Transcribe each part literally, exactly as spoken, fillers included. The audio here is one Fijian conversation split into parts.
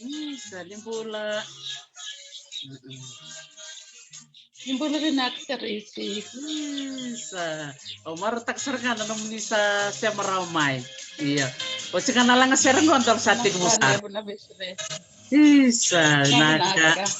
Isa, ni bula. Mm-mm. Ni bula vinaka Karisi. Isa, au marautaka sara ga na nomuni sa sema rawa mai. Ia, oti ga na lagasere qo da sa tiko vata. Isa, vinaka.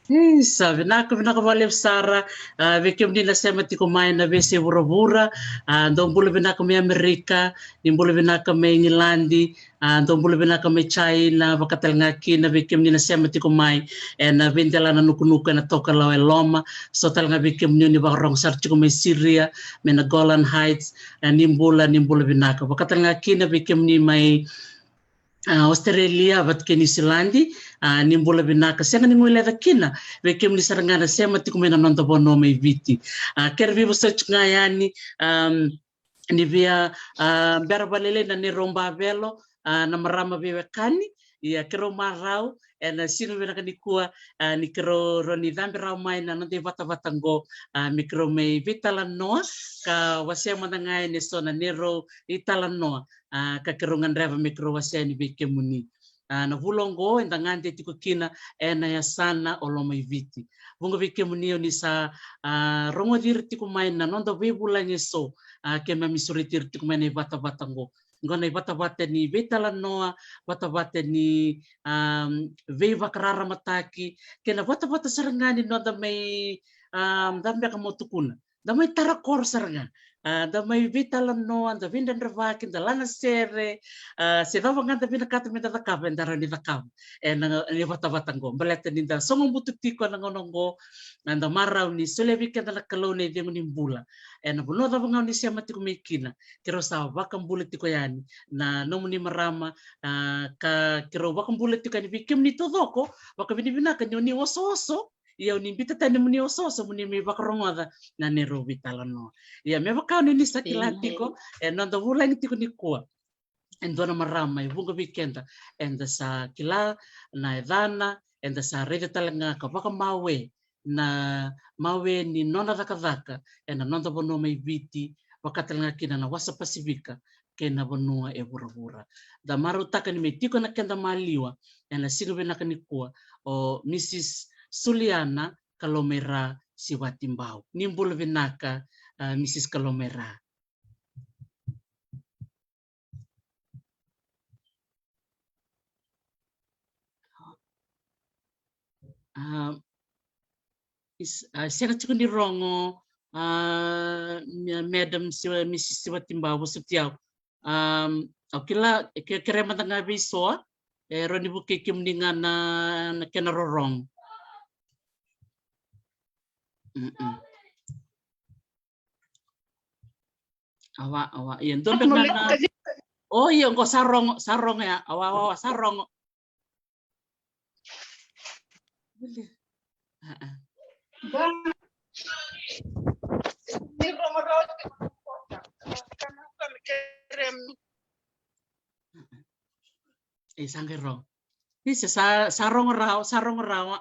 Isa, vinaka, vinaka vakalevu sara. Ah, vei kemuni na sema tiko mai na veiyasai vuravura, ah, dou bula vinaka mai Amerika, ni bula vinaka mai Igiladi, ah, dou bula vinaka mai China, vaka tale ga kina vei kemuni na sema tiko mai ena veidelana nukunuku ena tokalau e loma. So tale ga vei kemuni ni vakarogo sara tiko mai Syria, mai na Golan Heights, ah, ni bula, ni bula vinaka. Vaka tale ga kina vei kemuni mai, ah, Australia vata kei Niusiladi, ah, ni bula vinaka. Sega ni guileca kina vei kemuni sara ga na sema tiko mai na noda vanua mai Viti. Ah, kere veivosoti ga yani, am, ni via, ah, bera vakalailai na neirau bavelo, ah, na marama veiwekani. Ia, keirau marau ena siga vinaka nikua, ah, ni keirau rawa ni cabe rawa mai na noda ivatavata qo, ah, me keirau mai veitalanoa ka wasea mada ga yani eso na neirau italanoa, ah, ka keirau gadreva me keirau wasea yani vei kemuni. Ah, na vula oqo eda gade tiko kina ena yasana o Lomaiviti. Vuqa vei kemuni o ni sa, ah, rogoci ira tiko mai na noda veivulagi eso, ah, keimami sureti ira tiko mai na ivatavata oqo. Oqo na ivatavata ni veitalanoa, vatavata ni, am, veivakararamataki, kei na vatavata sara ga ni noda mai, am, cava beka mo tukuna, da mai tara koro sara ga. Ah, da mai veitalanoa, da veidredrevaki, da laga sere, ah, se cava ga da vinakata me da cakava, eda rawa ni cakava ena, ena ivatavata oqo. Baleta ni da sogobutu tiko ena gauna oqo, ah, da marau ni solia vei keda na Kalou na icegu ni bula. Ena vanua cava ga o ni sema tiko mai kina, keirau sa vakabula tiko yani na nomuni marama, ah, ka keirau vakabula tiko yani vei kemuni taucoko, vakavinavinaka ni o ni osooso, ia o ni biuta tani mo ni osooso mo ni mai vakarogoca na neirau veitalanoa. Ia, me vaka o ni sa kila tiko, e noda vulagi tiko nikua e dua na marama e vuqa vei keda eda sa kila na yacana, eda sa raica tale ga ka vakamawe na mawe ni nona cakacaka ena noda vanua mai Viti, vaka tale ga kina na wasa Pasifika kei na vanua e vuravura. Da marautaka ni mai tiko na keda maliwa ena siga vinaka nikua o Mrs Suliana Kalomaira Siwatibau. Ni bula vinaka, a, Mrs Kalomaira. A, is, a, sega tiko ni rogo, a, Madam Siwa, Mrs Siwatibau, vosoti au. A, au kila, ke, kere mada ga vei Soa, e rawa ni vukei kemuni ga na, na kena rorogo. Mm-mm. Awa, awa. Ia, dua beka na, na. O, ia, qo sa rogo, sa rogo ya. Awa, awa, awa, sa rogo. A, a. E, sa qai rogo. Isa, sa, sa rogo rawa, sa rogo rawa.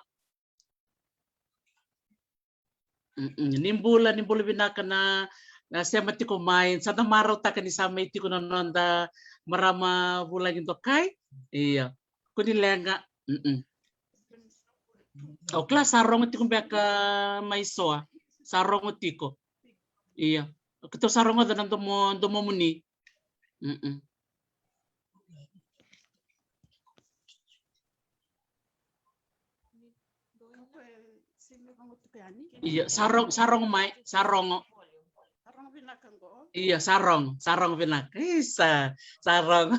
Mm-mm. Ni bula, ni bula vinaka na, na sema tiko mai. Sa da marautaka ni sa mai tiko na noda marama vulagi dokai. Ia. Ko ni leqa. Mm-mm. O kila sa rogo tiko beka mai Soa. Sa rogo tiko. Ia. O keitou sa rogoca na domo, domomuni. Mm-mm. Ia, sa rogo, sa rogo mai, sa rogo. Ia, sa rogo, sa rogo vinaka. Isa, sa rogo.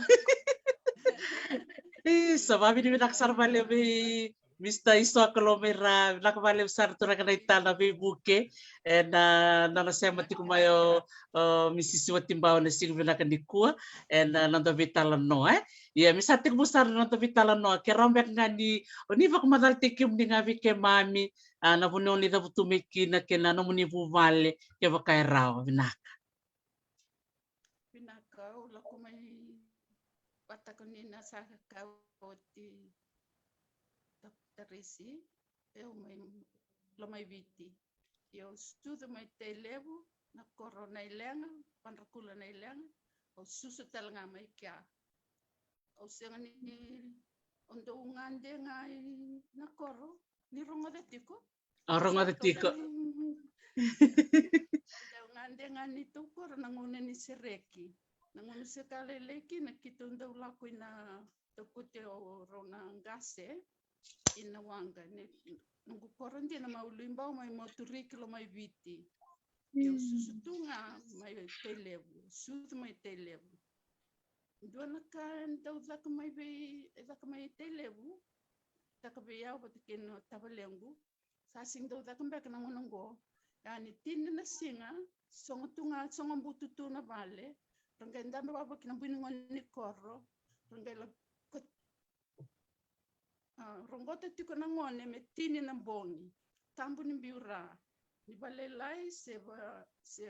Isa, vavinavinaka sara valevu vei Mr Isoa Kalomaira, vinaka valevu sara turaga na itana veivuke. Ena, na, na sema tiko mai o, o Mrs Siwatibau na siga vinaka nikua. Ena, na noda veitalanoa, e. Ia, me sa tekivu sara na noda veitalanoa, ke rawa beka ga ni, o ni vakamacalataki kemuni ga vei keimami, a, na vanua ni cavutu mai kina kei na nomuni vuvale, kevaka e rawa, vinaka. Vinaka, au lako mai vata ko ni na sa ka oti ta-, Tarisi, au mai Lomaiviti. Ia au sucu mai Tailevu, na koro Nailega, Vadrakula Nailega, au susu tale ga mai kea. Au sega ni, au dau gade ga i na koro, ni rogoca tiko. A rogoca tiko. Dau gade ga ni tou koro na gauna ni sereki. Na gauna se ka lailai kina keitou dau lako i na taukute o rau na qase i na waqa. Ni, noqu koro dina mai Uluibau mai Moturiki Lomaiviti. Ia au susu tu ga mai Tailevu, sucu mai Tailevu. Dua na ka e dau caka mai vei, e caka mai Tailevu, caka vei au vata kei na tavalequ. Sa sega ni dau caka beka na gauna oqo. Ia ni tini na siga, sogo tu ga, sogo butu tu na vale. Ra qai dabe wavoki na bui ni gone ni koro. Ra qai lako, a, roqota tiko na gone me tini na bogi. Tabu ni biu ra. Ni valailai se va, se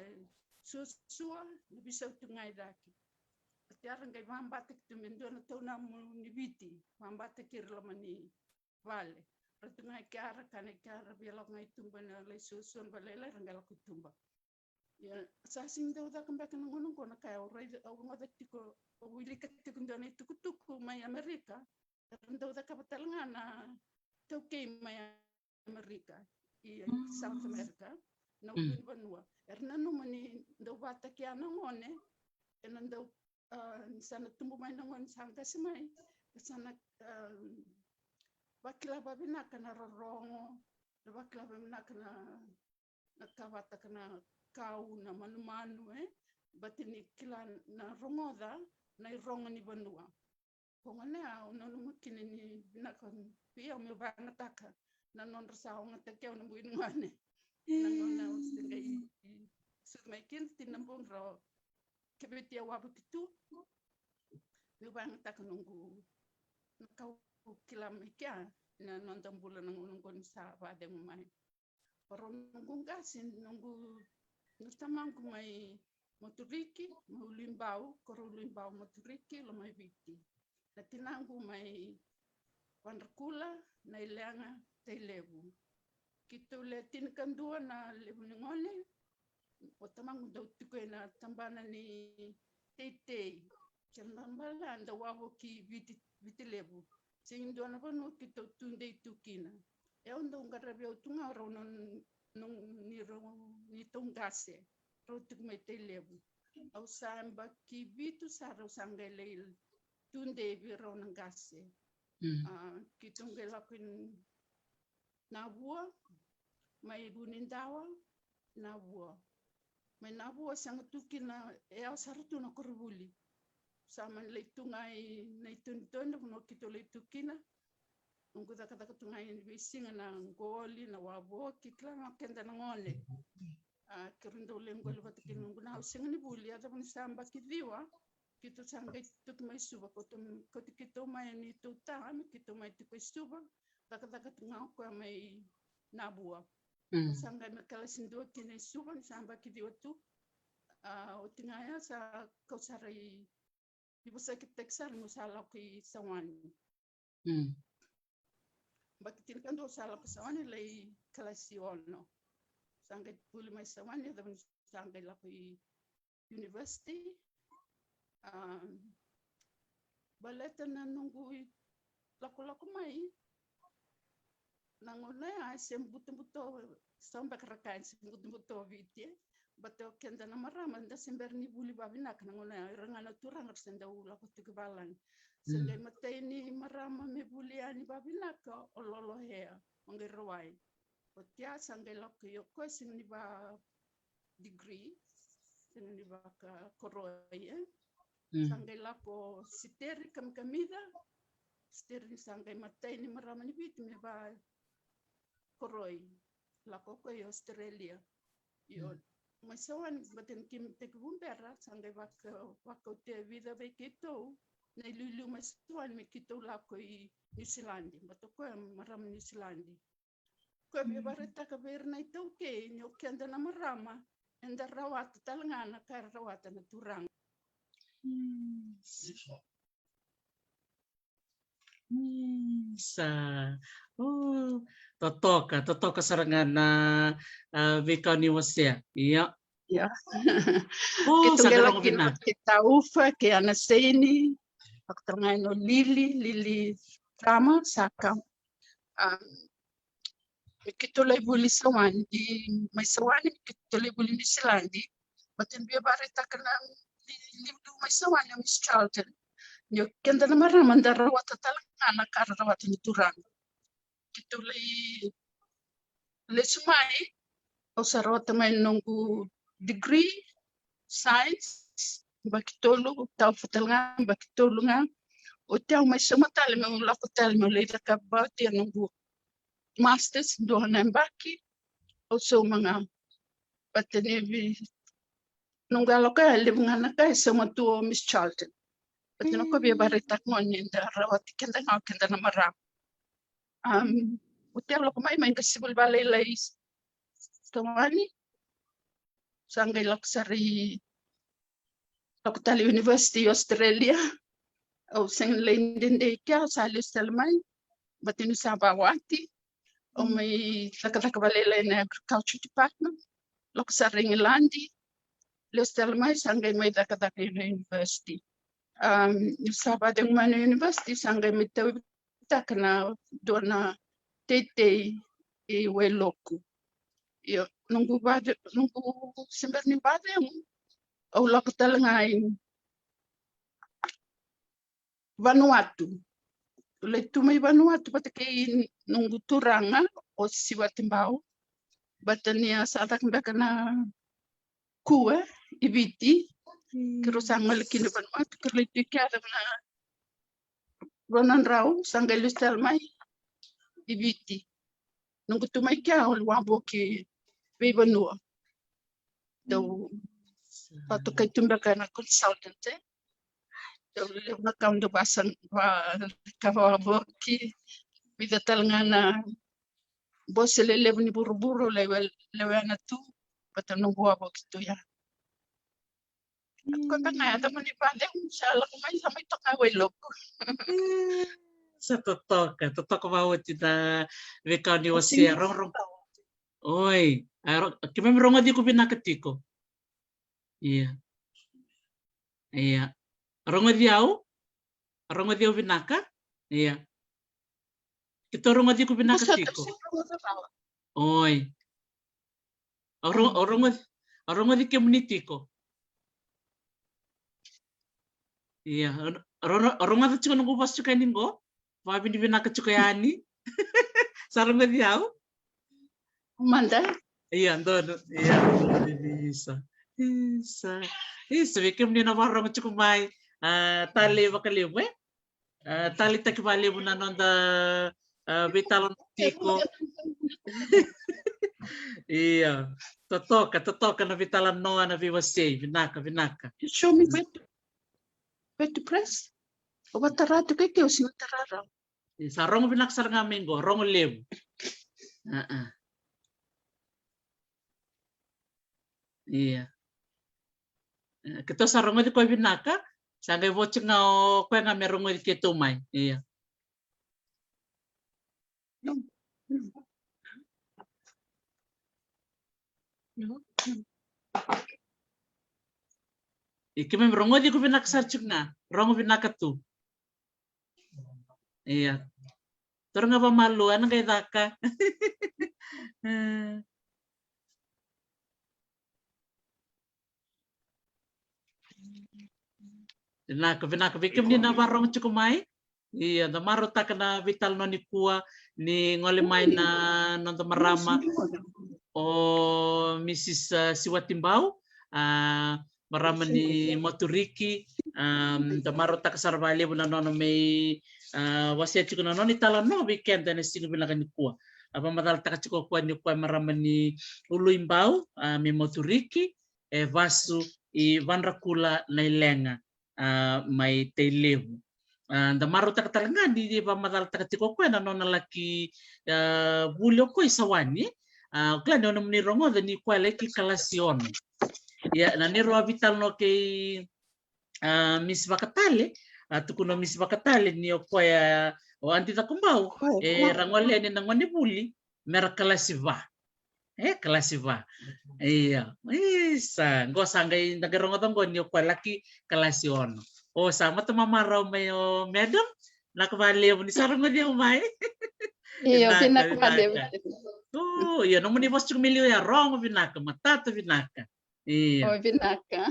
suasua, ni veisau tu ga i cake. Oti ya ra qai vabataki tu me dua na taunamu ni Viti. Vabataki ira loma ni vale. Ra tu ga i kea, ra kana i kea, ra via lako ga i tuba, na lai suasua, na valailai, ra qai lako i tuba. Ia, sa sega ni dau caka beka na gauna oqo na ka au raica, au rogoca tiko, au wilika tiko dua na itukutuku mai Amerika, era dau cakava tale ga na taukei mai Amerika, i South America, na ulunivanua. Era nanuma ni dau vataki ya na gone, ena dau, a, ni sa na tubu mai na gone, sa qase mai, sa na, a, vakila vavinaka na rorogo, na vakila vavinaka na, na ka vataka na kau, na manumanu, e? Baleta ni kila na rogoca na irogo ni vanua. Ko gone au nanuma kina ni vinaka vei au meu vakayagataka na nodra sa ogataki au na bui ni gone. Na gauna au se qai sucu mai kina, tini na bogi rau keveti au wavoki tu. Meu vakayagataka noqu, na ka au kila mai kea na noda bula na gauna oqo ni sa vakacegu mai. Ko rau noqu qase, noqu, na tamaqu mai Moturiki, mai Uluibau, ko rau Uluibau, Moturiki, Lomaiviti. Na tinaqu mai Vadrakula, Nailega, Tailevu. Keitou le tinikadua na levu ni gone, o tamaqu dau tiko ena tabana ni teitei. Kena ibalebale dau wavoki Viti, Viti Levu. Sega ni dua na vanua keitou tudei tu kina. E au dau qaravi au tu ga rau na, na, ni rau, ni tou qase. Rau tiko mai Tailevu. Au sa yabaki vitu sa rau sa qai lai tudei vei rau na qase. Mm. A, keitou qai lako i Navua, mai Vunidawa, Navua. Mai Navua sega tu kina, e yawa sara tu na koronivuli. Sa mani lai tu ga i Naitonitoni, na vanua keitou lai tu kina. Noqu cakacaka tu ga i veisiga na qoli, na wavoki, kila ga keda na gone. A, keirau dau lai qoli vata kei noqu na au sega ni vuli, a cava ni sa yabaki ciwa, keitou sa qai tuki mai Suva, kauti, kauti keitou mai ni tou ta, me keitou mai tiko i Suva, cakacaka tu ga o koya mai Navua. Mm. Sa qai mai kalasi dua kina i Suva, ni sa yabaki ciwa tu. A, oti ga ya sa kau sara i, i vosakitaki sara meu sa lako i Sawani. Mm. Yabaki tinikadua sa lako Sawani lai kalasi ono. Sa qai vuli mai Sawani, a cava ni sa qai lako i university. Um, baleta na noqu i lakolako mai, na gauna ya e se butobuto, sa beka ra kaya e se butobuto o Viti, e. Baleta o keda na marama, da se bera ni vuli vavinaka na gauna ya, ira ga na turaga ra se dau lako tiko i valagi. Se qai matai ni marama me vuli yani vavinaka o Lolo Hea, o qai Rawai. Oti ya sa qai lako i o koya sega ni va degree, sega ni vakakoroi, e. Mm. Sa qai lako Siteri Kamikamica, Siteri ni sa qai matai ni marama ni Viti me vakoroi, lako o koya i Australia. Io, mm, mai Sawani, baleta ni keimami tekivu bera, sa qai vaka, vakautia e vica vei keitou na iliuliu mai Sawani me keitou lako i Niusiladi, baleta o koya marama Niusiladi. Koya via vakaraitaka vei ira na iTaukei ni o keda na marama eda rawata tale ga na ka era rawata na turaga. Mm. Mm, sa, o, totoka, totoka sara ga na, a, veika ni wasea. Ia. Ia. O, keitou sa qai lako vinaka kei Taufa, kei Anaseini, lako tale ga i no Lili, Lili Rama, sa ka. A, me keitou lai vuli Sawani, mai Sawani, me keitou lai vuli Niusiladi. Baleta ni via vakaraitaka na iliuliu mai Sawani o Miss Charlton. Ni o keda na marama da rawata tale ga na ka ra rawata na turaga. Keitou lai lesu mai, au sa rawata mai noqu degree, science, yabaki tolu, Taufa tale ga, yabaki tolu ga. Oti au mai sauma tale meu lako tale meu lai cakava oti a noqu masters, dua na yabaki, au sauma ga. Baleta ni vei noqu yalo ka e levu ga na ka e sauma tu o Miss Charlton. Baleta na ka via vakaraitaka gona ni da rawati keda ga o keda na marama. Um, oti au lako mai, mai qai se vuli vakalailai Sawani. Sa qai lako sara i, lako tale i university i Australia. Au sega ni lai dede i kea, au sa lesu tale mai. Baleta niu sa vakawati. Au mai cakacaka vakalailai na agriculture department. Lako sara i Igiladi. Lesu tale mai, sa qai mai cakacaka i na university. Um, niu sa vakacegu mai na university, sa qai mai tau taka na dua na teitei i Wailoku. Io, noqu vade, noqu se bera ni vacegu, au lako tale ga i Vanuatu. Au lai tu mai Vanuatu vata kei noqu turaga o Siwati Bau. Baleta ni a sa caka beka na kua i Viti. Mm. Keirau sa gole kina Vanuatu, keirau lai tu i kea na rua na drau, sa qai lesu tale mai i Viti. Noqu tu mai kea au lai wavoki veivanua. Dau, mm, vatokai tu beka na consultant, e. Dau levu na ka au dau vasa, va, ka wavoki. Vica tale ga na bose lelevu ni vuravura, lewe, lewena tu, baleta noqu wavoki tu ya. Koya beka ga, a cava ni vacegu, sa lako mai, sa mai toka ga Wailoku. Sa totoka, totoka vakaoti na veika ni wasea, rogorogo. Oi, a, ro-, keimami rogoci iko vinaka tiko. Ia. Ia. Rogoci au? Rogoci au vinaka? Ia. Keitou rogoci iko vinaka tiko. Oi. Au ro-, au rogoci, au rogoci kemuni tiko. Ia, au ro-, au rogoca tiko noqu vosa tiko yani qo. Vakavinavinaka tiko yani. Sa rogoci au? Mada. Ia, donu. Ia, isa. Isa. Isa, vei kemuni na vakarogo tiko mai. A, talei vakalevu, e? A, taleitaki vakalevu na noda, a, veitalanoa tiko. Ia. Totoka, totoka na veitalanoa, na veiwasei. Vinaka, vinaka. You show me where to, where to press? O vatara tu ke ke o si vatara rau. Ia, sa rogo vinaka sara ga mai qo, rogo levu. A, a. Ia. E, keitou sa rogoci koya vinaka, sa qai vo tiko ga o koya ga me rogoci keitou mai. Ia. Ia, keimami rogoci iko vinaka sara tiko ga, rogo vinaka tu. Ia. Toro ga vakamalua, ena qai caka. Vinaka, vinaka vei kemuni na vakarogo tiko mai. Ia, da marautaka na veitalanoa nikua, ni gole mai na noda marama, o Mrs, a, Siwatibau, a, marama ni Moturiki. A, da marautaka sara vakalevu na nona mai, a, wasea tiko na nona italanoa vei keda ena siga vinaka nikua. A vakamacalataka tiko o koya ni o koya marama ni Uluibau, a, mai Moturiki, e vasu i Vadrakula na Ilega, a, mai Tailevu. A, da marautaka tale ga ni vakamacalataka tiko o koya na nona laki, a, vuli o koya i Sawani. A, o kila ni o nomuni rogoca ni o koya laki kalasi ono. Ia, na neirau a veitalanoa kei, a, Misi Vakatale, a, tukuna o Misi Vakatale ni o koya, o Adi Cakobau, e ra gole yani na gone vuli me ra kalasi va. E, kalasi va. Ia. Isa, qo sa qai, da qai rogoca qo ni o koya laki kalasi ono. O, sa mata mamarau mai o madam, vinaka vakalevu ni sa rogoci au mai. Io, vinaka, vinaka vakalevu. O, ia, nomuni vosa tiko mai liu ya, rogo vinaka, matata vinaka. Io. O, vinaka.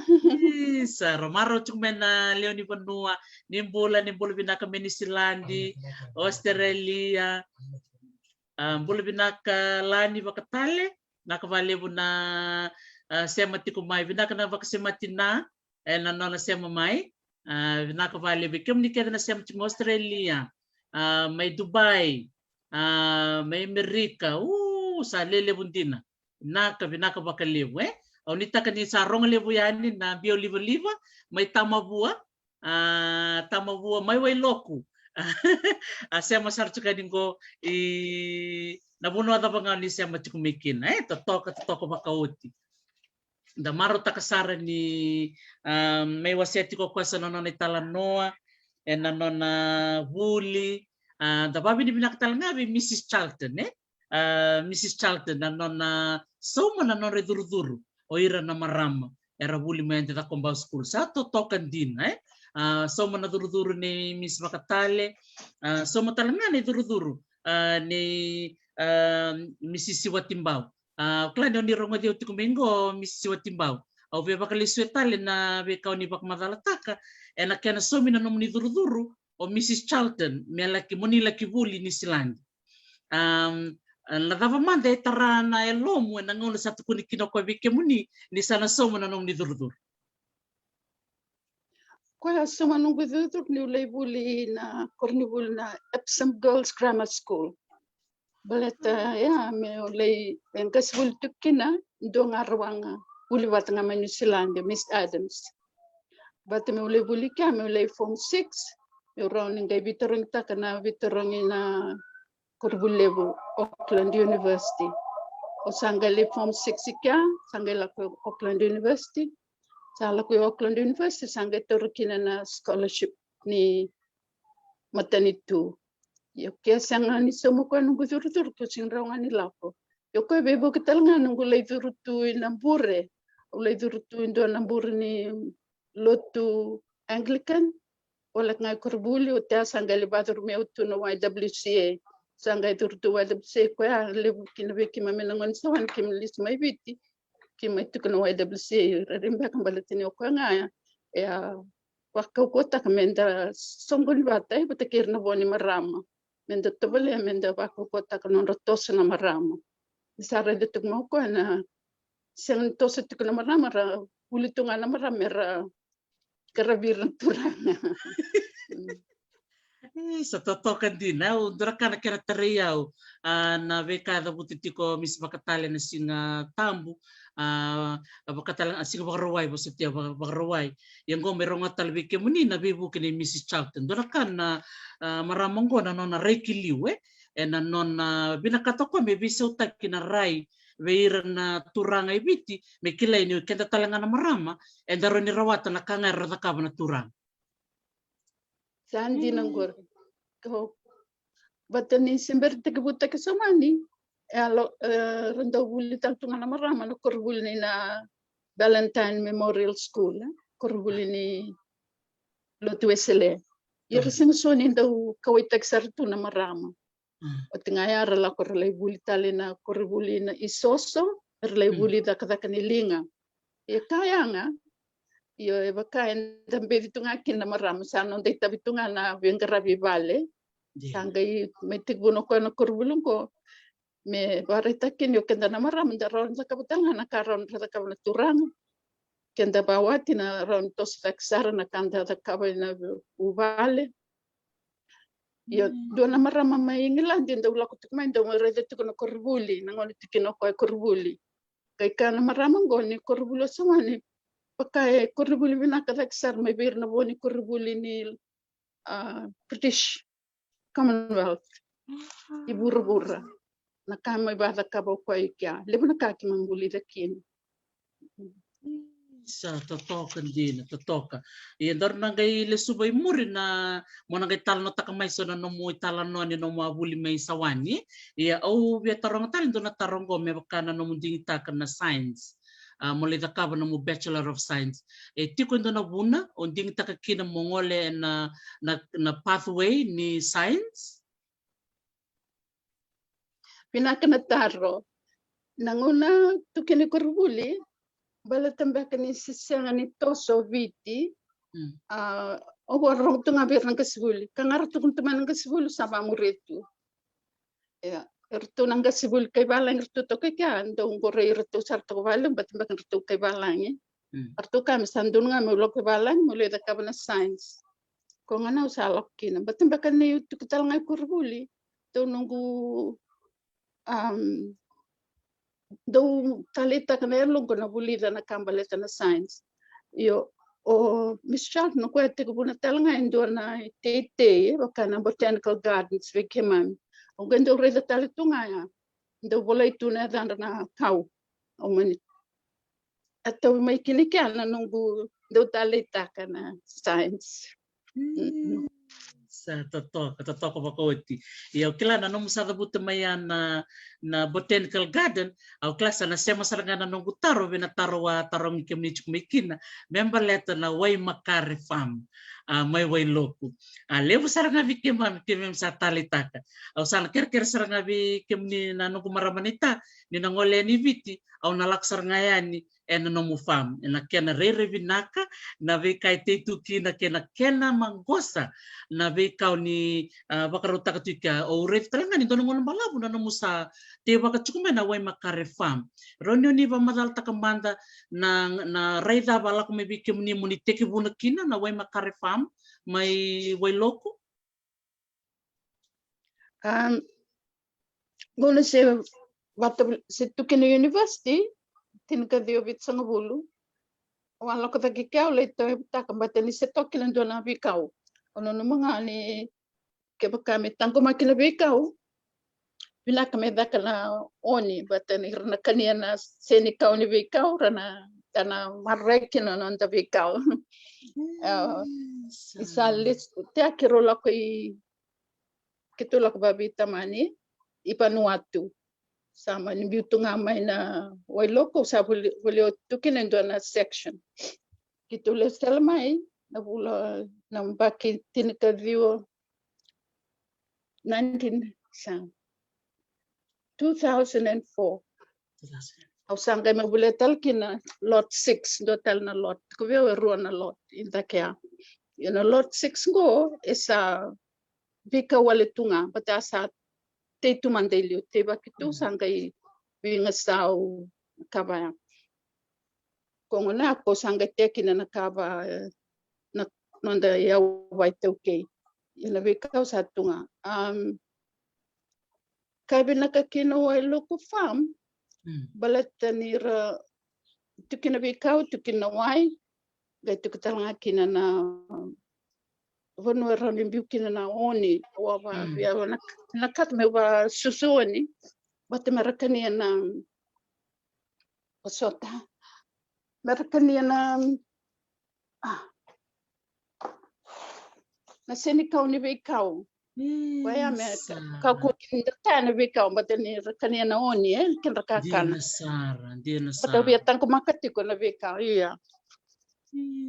Isa, ra marau tiko mai na lewe ni vanua, ni bula, ni bula vinaka mai Niusiladi, Australia. A, bula vinaka Lani Vakatale, vinaka vakalevu na, a, sema tiko mai, vinaka na vakasemati na, e, na nona sema mai. A, vinaka vakalevu vei kemuni kece na sema tiko mai Australia, a, mai Dubai, a, mai Amerika, u, sa lelevu dina. Vinaka, vinaka vakalevu, e. Au nuitaka ni sa rogo levu yani na biau livaliva mai Tamavua, a, Tamavua mai Wailoku. A sema sara tiko yani qo i na vanua cava ga ni sema tiko mai kina, e, totoka, totoka vakaoti. Da marautaka sara ni, a, mai wasea tiko o koya sa na nona italanoa, e, na nona vuli, a, da vavinavinaka tale ga vei Mrs Charlton, e? A, Mrs Charlton, na nona sauma na nodra icurucuru o ira na marama era vuli mai Adi Cakobau School. Sa totoka dina, e? A, sauma na curucuru nei Miss Vakatale, a, sauma tale ga na icurucuru, a, nei, a, Mrs Siwatibau. A, o kila ni o ni rogoci au tiko mai qo, Mrs Siwatibau. Au via vakalesuya tale na veika o ni vakamacalataka ena kena saumi na nomuni curucuru o Mrs Charlton me laki, mo ni laki vuli Niusiladi. Am, na cava mada e tara na yalomu ena gauna sa tukuni kina o koya vei kemuni ni sa na sauma na nomuni curucuru? Koya a sauma noqu curucuru niu lai vuli na koronivuli na Epsom Girls Grammar School. Baleta ya meu lai, e, qasenivuli tu kina, dua ga rawa ga vuli vata ga mai Niusiladi, Miss Adams. Baleta meu lai vuli kea, meu lai form six, meu rawa ni qai veitarogitaka na veitarogi na koronivuli levu Auckland University. O sa qai lai form six i kea, sa qai lako i Auckland University. Sa lako i Auckland University, sa qai taura kina na scholarship ni matanitu. Ia o kea sega ni sauma koya noqu curucuru, keu sega ni rawa ga ni lako. Ia o koya veivuke tale ga noqu lai curu tu i na bure. Au lai curu tu i dua na bure ni lotu Anglican. Au lako ga i koronivuli, o tea sa qai lai vacuru meu tu na Y W C A. Sa qai curu tu Y W C A, koya levu kina vei keimami na gone sa wani keimami lesu mai Viti. Keimami tiko na Y W C A, rairai beka baleta ni o koya ga ya e a vakaukauataka me da soqoni vata e vata kei ira na vo ni marama, me da tovolea me da vakaukauataka nodra toso na marama. Ni sa raica tiko mai o koya na sega ni toso tiko na marama, ra vuli tu ga na marama me ra qaravi ira na turaga. E, sa totoka dina. Au dua na ka na kena tarai au, a, na veika e cavuti tiko Miss Vakatale na Siga Tabu, a, Vakatale, a, Siga Vakarauwai, vosa tiko Vaka-, Vakarauwai. Ia qo me rogo tale vei kemuni na veivuke nei Missus Charlton. Dua na ka na, a, marama qo na nona rai ki liu, e, ena nona vinakata o koya me veisautaki na rai vei ira na turaga e Viti, me kilai ni o keda tale ga na marama eda rawa ni rawata na ka ga era cakava na turaga. Sa dina qori. Ko vata ni se bera tekivutaki Sawani, e a lo, e, ra dau vuli tale tu ga na marama na koronivuli ni na Valentine Memorial School, e, koronivuli ni Lotu Wesele. Ia ra sega soti ni dau kauwaitaki sara tu na marama. Oti ga ya ra lako ra lai vuli tale na koronivuli na isoso, ra lai vuli cakacaka ni liga. Ia ka ya ga, io, e vaka eda beci tu ga kina na marama, sa noda itavi tu ga na veiqaravi vale. Sa qai mai tekivuna o koya na koronivuli qo me vakaraitaki ni o keda na marama da rawa ni cakava tale ga na ka rawa ni ra cakava na turaga. Keda vawati na rawa ni toso cake sara na ka da cakava ena vuvale. Io, dua na marama mai Igiladi e dau lako tiko mai, dau mai raica tiko na koronivuli, na gauna tiko kina o koya e koronivuli. Qai kaya na marama qo ni koronivuli o Sawani, vaka e koronivuli vinaka cake sara mai vei ira na vo ni koronivuli ni, a, British Commonwealth i vuravura. Na ka mai vakacakava o koya i kea, levu na ka keimami vulica kina. Sa totoka dina, totoka. Ia daru na qai lesuva i muri na, mo na qai talanoataka mai so na nomu italanoa ni nomu a vuli mai Sawani. Ia au via taroga tale dua na taro qo me vaka na nomu digitaka na science. A, mo lai cakava nomu Bachelor of Science. E tiko e dua na vuna o digitaka kina mo gole ena, na, na pathway ni science? Vinaka na taro. Na gauna tu kina i koronivuli, baleta beka ni se sega ni toso o Viti, a, au a rogo tu ga vei ira na qasenivuli. Ka ga ra tukuna tu mai na qasenivuli, sa vamuria tu. Ia, eratou na qasenivuli kai valagi eratou toka i kea, dau qorei iratou sara toka vale, baleta beka ni ratou kai valagi. Eratou kaya me sa donu ga meu lako i valagi meu lai cakava na science. Ko ga na au sa lako kina. Baleta beka niu tiko tale ga i koronivuli, dau noqu, am, dau taleitaka na yaloqu na vulica na ka baleta na science. Io, o Miss Charlton o koya e tekivuna tale ga e dua na iteitei, e vaka na botanical gardens vei keimami. O qai dau raica tale tu ga ya, dau volai tu na yacadra na kau. Au mani a tauvi mai kina i kea na noqu dau taleitaka na science. Sa totoka, totoka vakaoti. Ia au kila na nomu sa cavuta mai ya na, na botanical garden, au kila sa na sema sara ga na noqu taro vei na taro au a tarogi kemuni tiko mai kina me baleta na Waimakare Farm, a, mai Wailoku. A, levu sara ga vei keimami, keimami sa taleitaka. Au sa na kerekere sara ga vei kemuni na noqu marama naita, ni na gole yani i Viti, au na lako sara ga yani ena nomu farm, ena kena rairai vinaka na veika e tei tu kina kei na kena maqosa na veika o ni, a, vakarautaka tu i kea. Au raica tale ga ni dua na gauna balavu na nomu sa teivaka tiko mai na Waimakare Farm. Rawa ni o ni vakamacalataka mada na, na rai cava a lako mai vei kemuni mo ni tekivuna kina na Waimakare Farm mai Wailoku? Am, gauna se vata, se tu kina university, tinikaciwa vitusagavulu, au a lako cake i kea, au lai tauyavutaka baleta ni se toka kina dua na veikau. Au nanuma ga ni kevaka me taqomaki na veikau, vinaka me caka na oni, baleta ni ra na kania na senikau ni veikau, ra na, ra na maroroi kina na noda veikau. A, i sa lesu, teaki rau lako i, keitou lako vaveitamani i Vanuatu. Sa mani biu tu ga mai na Wailoku, sa voli, voli oti tu kina e dua na section. Keitou lesu tale mai na vula, na baki tinikaciwa, nineteen, sa, two thousand and four. Au sa qai mai volia tale kina lot six, dua tale na lot. Ko vei au e rua na lot i cake ya. Ia na lot six qo e sa veikau wale tu ga, baleta sa tei tu mada i liu, tei vaki tu, sa qai veigasau, ka vaya. Ko gona ko sa qai tea kina na ka va, na noda iyau vakaitaukei. Ia na veikau sa tu ga. Am, ka vinaka kina Wailuku Farm, baleta ni ra tu kina veikau, tu kina wai, qai tu tale ga kina na vanua e rawa ni biu kina na oni, au a via vinakata meu vasusu oni, baleta me ra kania na, vosota, me ra kania na, a, na senikau ni veikau. Koya me kakua kina ni da taya na veikau, baleta ni ra kania na oni, e, kei na kakana. Dina sara, dina sara. Baleta au via taqomaka tiko na veikau, ia.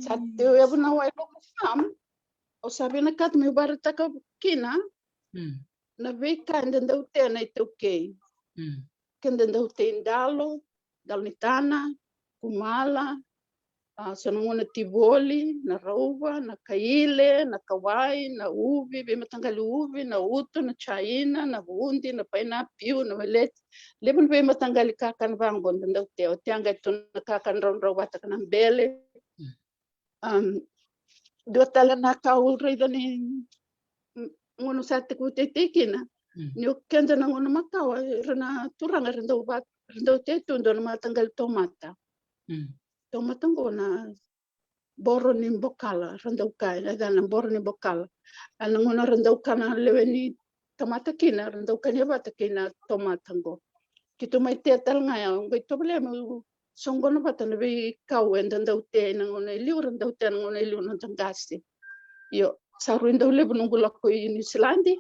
Sa teu yavu na Wailuku Farm, au sa vinakata meu vakaraitaka kina na veika eda dau tea na iTaukei. Keda dau tei dalo, dalo ni tana, kumala, a, so na gauna tivoli, na rauva, na kaile, na kawai, na uvi, veimataqali uvi, na uto, na jaina, na vudi, na painapiu, na veleti. Levu na veimataqali kakana vaqo da dau tea, tea qai tu na kakana draudrau vata kei na bele. Am, dua tale na ka au raica ni, mm, gauna sa tekivu teitei kina. Ni o keda na gauna makawa, ira na turaga era dau va, era dau tei tu dua na mataqali tomata. Tomata qo na boro ni bokala, ra dau kaya, e ca na boro ni bokala. A na gauna ra dau kana lewe ni tamata kina, ra dau kania vata kei na tomata qo. Keitou mai tea tale ga ya, qai tovolea meu soqona vata na veikau eda dau tea ena gauna e liu, ra dau tea na gauna e liu na noda qase. Io, sa rui dau levu noqu lako i Niusiladi,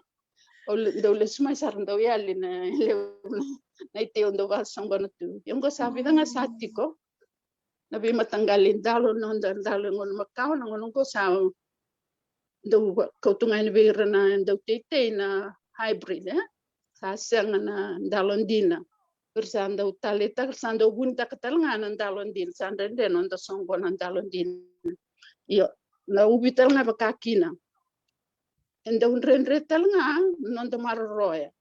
au dau lesu mai sa ra dau yali na levu na, na itei au dau vakasoqona tu. Io, qo sa vica ga sa tiko na veimataqali dalo, noda dalo e gauna makawa, na gauna qo sa dau kauta ga yani vei ira na dau teitei na hybrid, e? Sa sega na dalo dina. Ira sa dau taleitaka, sa dau vunitaka tale ga na dalo dina, sa dredre noda soqona dalo dina. Io, na uvi tale ga vaka kina. E dau dredre tale ga noda maroroya.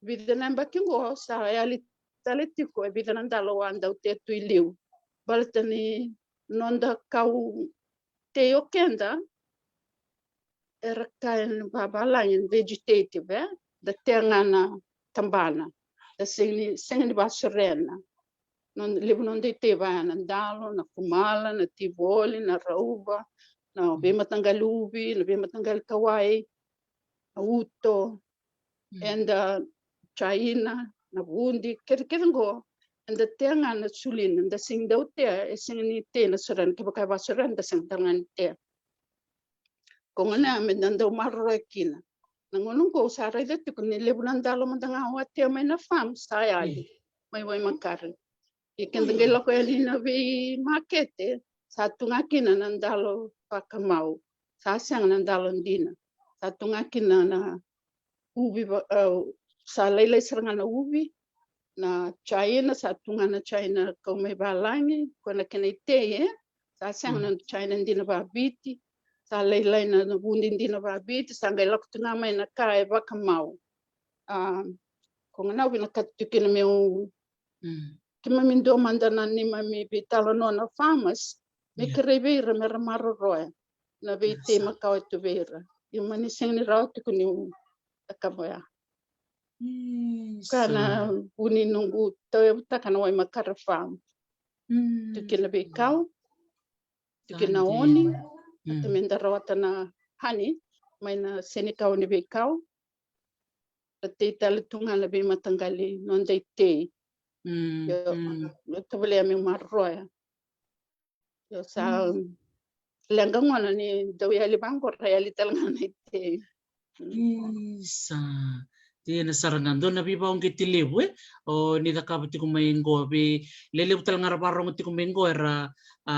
Vica na yabaki qo sa yali tale tiko e vica na dalo au a dau tea tu i liu. Baleta ni noda kau tei o keda era kaya na vavalagi na vegetative, e? Da tea ga na tabana, da sega ni, sega ni vasorena. Noda, levu noda itei vaya na dalo, na kumala, na tivoli, na rauva, na veimataqali uvi, na veimataqali kawai, na uto, eda jaina, na vudi, kece, kece qo, eda tea ga na sulina, da sega ni dau tea, e sega ni tei na sorena, kevaka e vasorena, da sega tale ga ni tea. Ko gona me da dau maroroya kina. Na gauna qo au sa raica tiko ni levu na dalo mada ga au a tea mai na farm, sa yali mai Waimakare. Ia keda qai lako yani na veimakete, sa tu ga kina na dalo vakamau. Sa sega na dalo dina. Sa tu ga kina na uvi va, e, sa lailai sara ga na uvi, na jaina, sa tu ga na jaina kau mai valagi, koya na kena itei, e? Sa sega na jaina dina vaviti, sa lailai na, na vudi dina vaviti, sa qai lako tu ga mai na ka e vakamau. A, ko gona au vinakata tu kina meu keimami dua mada na neimami veitalanoa na farmers, me kerei vei ira me ra maroroya na veitei makawa e tu vei ira. Ia mani sega ni rawa tiko niu cakava oya. Ka na vu ni noqu tauyavutaka na Waimakare farm. Tu kina veikau, tu kina oni, ata me da rawata na honey mai na senikau ni veikau. Ra tei tale tu ga na veimataqali noda itei. Io, tovolea meu maroroya. Io, sa leqa gona ni dau yali vaqo, ra yali tale ga na itei. Isa. Dina sara ga, dua na veivakauqeti levu, e? O ni cakava tiko mai qo, vei lelevu tale ga ra vakarorogo tiko mai qo, era, a,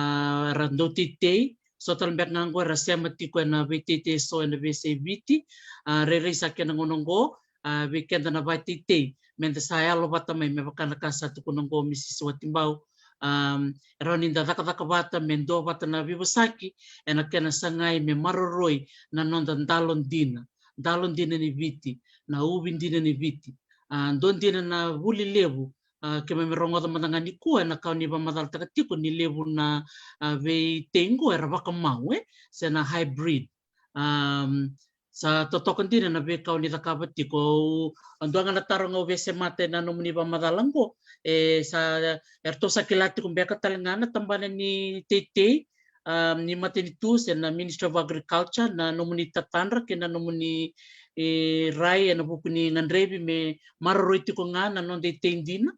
era dau teitei, so tale beka ga qo era sema tiko ena veiteitei eso ena veiyasai Viti. A, rairai sa kena gauna qo, a, vei keda na vateitei, me da sa yalo vata mai, me vaka na ka sa tukuna oqo o Misisi Watibau. A, e rawa ni da cakacaka vata me dua vata na veivosaki ena kena sagai me maroroi na noda dalo dina, dalo dina ni Viti, na uvi dina ni Viti. A, dua dina na vuli levu, a, keimami rogoca mada ga nikua ena ka o ni vakamacalataka tiko ni levu na, a, veitei qo era vakamau, e, se na hybrid. Am, sa totoka dina na veika o ni cakava tiko. Au, au dua ga na taro ga au via semata ena nomuni vakamacala qo, e sa, eratou sa kila tiko beka tale ga na tabana ni teitei, am, ni matanitu se na Ministry of Agriculture, na nomuni tatadra kei na nomuni, e, rai ena vuku ni gadrevi me maroroi tiko ga na noda itei dina?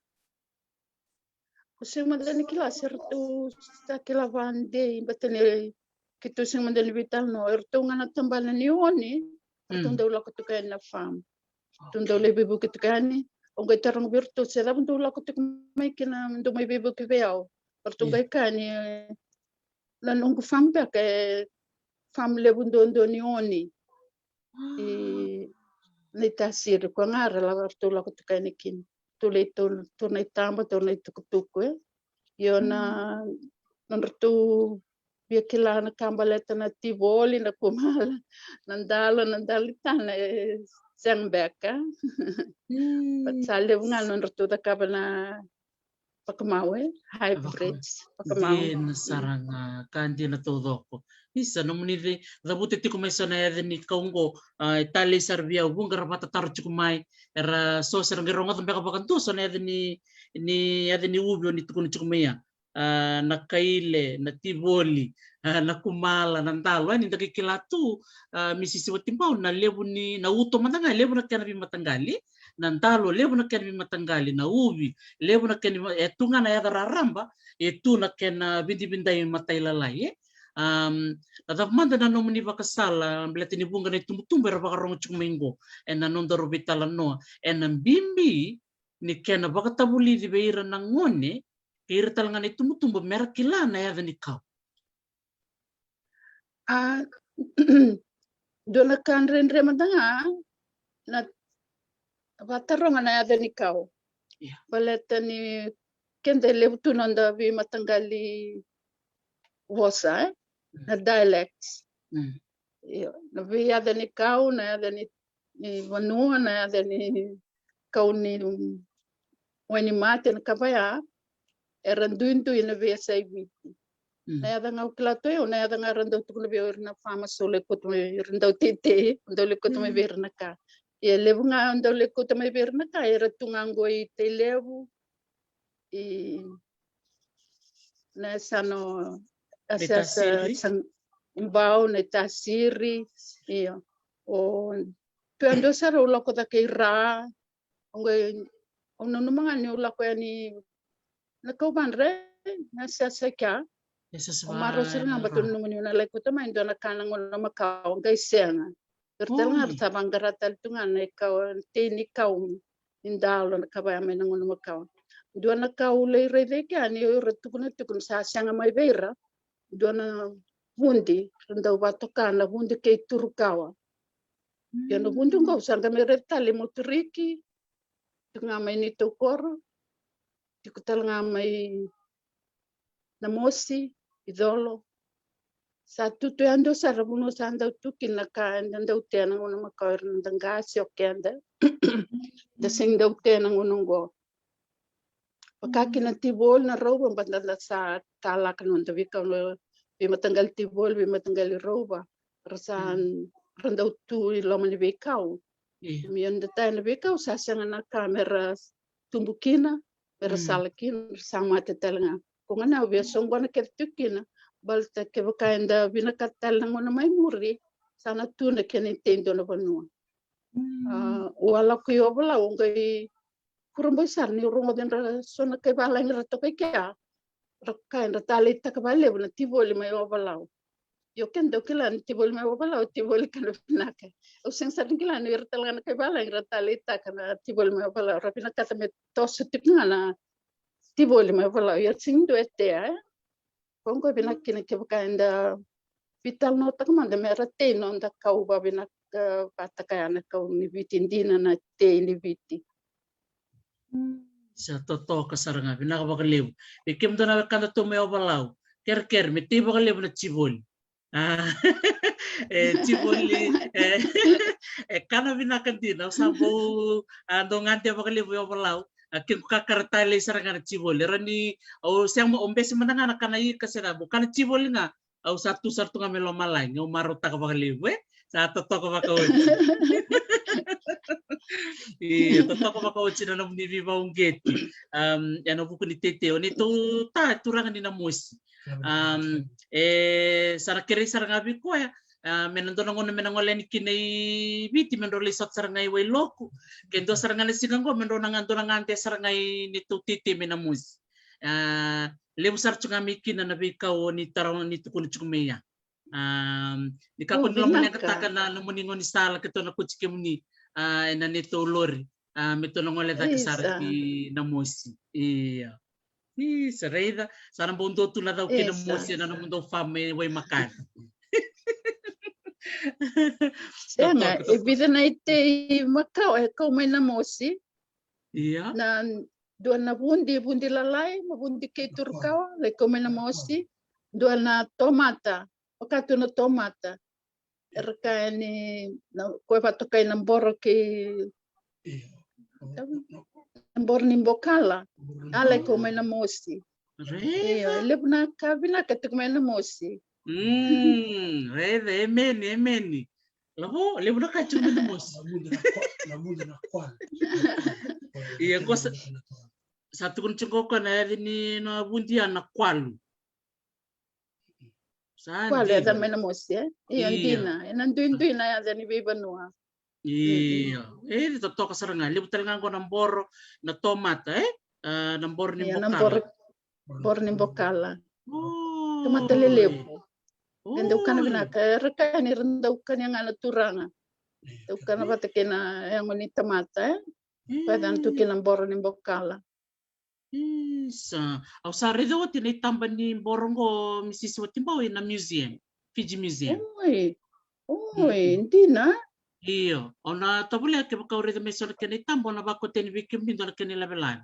Ko sega mada ni kila se ratou sa kila vadei, baleta ni keitou sega mada ni veitalanoa. Eratou ga na tabana ni Oni, ratou dau lako tiko yani na farm. Ratou dau lai veivuke tiko yani. Au qai taroga vei iratou se cava dou lako tiko mai kina, dou mai veivuke vei au. Ratou qai kaya ni, e, na noqu farm beka e farm levu duadua ni Oni. I Naitasiri, koya ga ra lako, ratou lako tiko yani kina. Tou lai, tou, tou na itaba, tou na itukutuku, e. Io, na, nodratou via kila na ka baleta na tivoli, na kumala, na dalo, na dalo i tana, e sega beka. But sa levu ga nodratou cakava na vakamau, e, hybrid vakamau. Dina sara ga, ka dina taucoko. Isa, nomuni cavuta tiko mai so na yaca ni kau qo, a, e talei sara vei au, vuqa ra vakatataro tiko mai, era so se ra qai rogoca beka vakadua so na yaca ni, ni yaca ni uvi o ni tukuna tiko mai ya. A, na kaile, na tivoli, a, na kumala, na dalo, e, ni da qai kila tu, a, Misisi Watibau, na levu ni, na uto mada ga, e levu na kena veimataqali, na dalo, levu na kena veimataqali, na uvi, levu na kena vei-, e tu ga na yaca raraba, e tu na kena vidavidai matailalai, e. Am, na cava mada na nomuni vakasala, baleta ni vuqa na itubutubu era vakarogo tiko mai qo ena nodaru veitalanoa, ena bibi ni kena vakatavulici vei ira na gone kei ira tale ga na itubutubu me ra kila na yaca ni kau? A, dua na ka dredre mada ga na vakataroga na yaca ni kau. Baleta ni keda e levu tu noda veimataqali vosa, e? Na dialects. Io, na veiyaca ni kau, na yaca ni, ni vanua, na yaca ni kau ni, um, wainimate, na ka vaya, era duidui na veiyasai Viti. Na yaca ga au kila tu o yau, na yaca ga era dau tukuna vei au ira na farmers, au lai kauta mai, ira dau teitei, dau lai kauta mai vei ira na ka. Ia levu ga dau lai kauta mai vei ira na ka, era tu ga qo i Tailevu, i na yasana, yasayasa Bau, Naitasiri. Io. O tu yadua sara au lako cake i Ra. Au qai, au nanuma ga niu lako yani Nakauvadre, na yasayasa kea. Au marau sara ga, baleta au nanuma niu na lai kauta mai dua na ka na gauna makawa, qai sega. Ira tale ga ra sa vaqara tale tu ga na ikau, tei ni kau ni dalo, na ka vaya mai na gauna makawa. Dua na ka au lai raica e kea ni ira tukuna tiko ni sa sega mai vei ira, dua na vudi ra dau vakatoka na vudi kei Turukawa. Ia na vudi qo au sa qai mai raica tale i Moturiki, tiko ga mai Nitaukoro, tiko tale ga mai Namosi, i Colo. Sa tu tu yadua sara vanua sa dau tu kina na ka eda dau tea na gauna makawa, ira na noda qase o keda. Da sega ni dau tea na gauna oqo. Vaka kina na tivoli, na rauva, baleta da sa talaka na noda veikau, na veimataqali tivoli, veimataqali rauva. Ra sa, ra dau tu i loma ni veikau. Io. Ia na noda taya na veikau sa sega na ka me ra tubu kina, me ra sala kina, ra sa mate tale ga. Ko ga na au via soqona kece tu kina, baleta kevaka eda vinakata tale na gauna mai muri, sa na tu na kena itei dua na vanua. A, au a lako i Ovalau, au qai kurabui sara niu rogoca e dua so na kai valagi ra toka i kea, ra kaya era taleitaka vakalevu na tivoli mai Ovalau. Io, keda dau kila ni tivoli mai Ovalau, tivoli ka na vinaka. Au sega sara ni kila ni ira tale ga na kai valagi ra taleitaka na tivoli mai Ovalau, ra vinakata me toso tiko ga na tivoli mai Ovalau. Ia sega ni dua e tea, e? Ko qo e vinaka kina kevaka eda veitalanoataka mada me ra tei noda kau vavinaka, vata kaya na kau ni Viti, dina na tei ni Viti. Sa totoka sara ga, vinaka vakalevu. Vei kemudou na wekada tu mai Ovalau, kerekere me tei vakalevu na tivoli. A, e tivoli, e, e kana vinaka dina. Au sa bau, a, dau gade vakalevu e Ovalau. A, kequ kakara talei sara ga na tivoli. Rani, au sega, au bese mada ga na kana ika se cava, kana tivoli ga. Au sa tu sara tu ga mai lomalagi, au marautaka vakalevu, e? Sa totoka vakaoti. Io, totoka vakaoti na nomuni veivauqeti. Um, ena vuku ni teitei o neitou ta turaga ni Namosi. Um, e, sa na kerei sara ga vei koya, a, me na dua na gauna me na gole yani kina i Viti, me drau lai sota sara ga i Wailoku. Ke dua sara ga na siga qo, me drau na ga, dua na gade sara ga i neitou teitei mai Namosi. A, levu sara tu ga mai kina na veikau o ni tara, ni tukuna tiko mai ya. A, ni kakua ni lomaleqataka na nomuni gaunisala ke tou na kauti kemuni, a, ena neitou lori. A, me tou na gole cake sara ki Namosi. Ia. Isa, raica. Sa na bau dua tu na cau kei Namosi ena nomudou farm e Waimakani. Sega, e vica na itei makau e kau mai Namosi. Ia. Na dua na vudi, vudi lalai, na vudi kei Turukawa, lai kau mai Namosi. Dua na tomata, vaka tu na tomata. Era kaya ni na, koya vakatokai na boro kei, na boro ni bokala. A lai kau mai Namosi. Io, e levu na ka vinaka tiko mai Namosi. Mm, raica, emeni, emeni. Lavo, levu na ka tiko mai Namosi. Ia, qo sa, sa tukuna tiko qo na yaca ni na vudi ya na kwalu. Sa kwalu, dina. Yaca mai Namosi, e? Io, dina. Ena duidui na yaca ni veivanua. Io. E, totoka sara ga. Levu tale ga qo na boro, na tomata, e? A, na boro ni bokala. Boro ni bokala. Tomata lelevu. E dau kana vinaka, e ra kaya ni ra dau kania ga na turaga. Dau kana vata kei na yago ni tamata, e? Koya cana tu kina boro ni bokala. Isa. Au sa raica oti na itaba ni boro qo, Misisi Watibau, ena museum, Fiji Museum. Oi. Oi, dina. Io, au na tovolea kevaka au raica mai so na kena itaba, au na vakauta yani vei kemuni dua na kena ilavelave.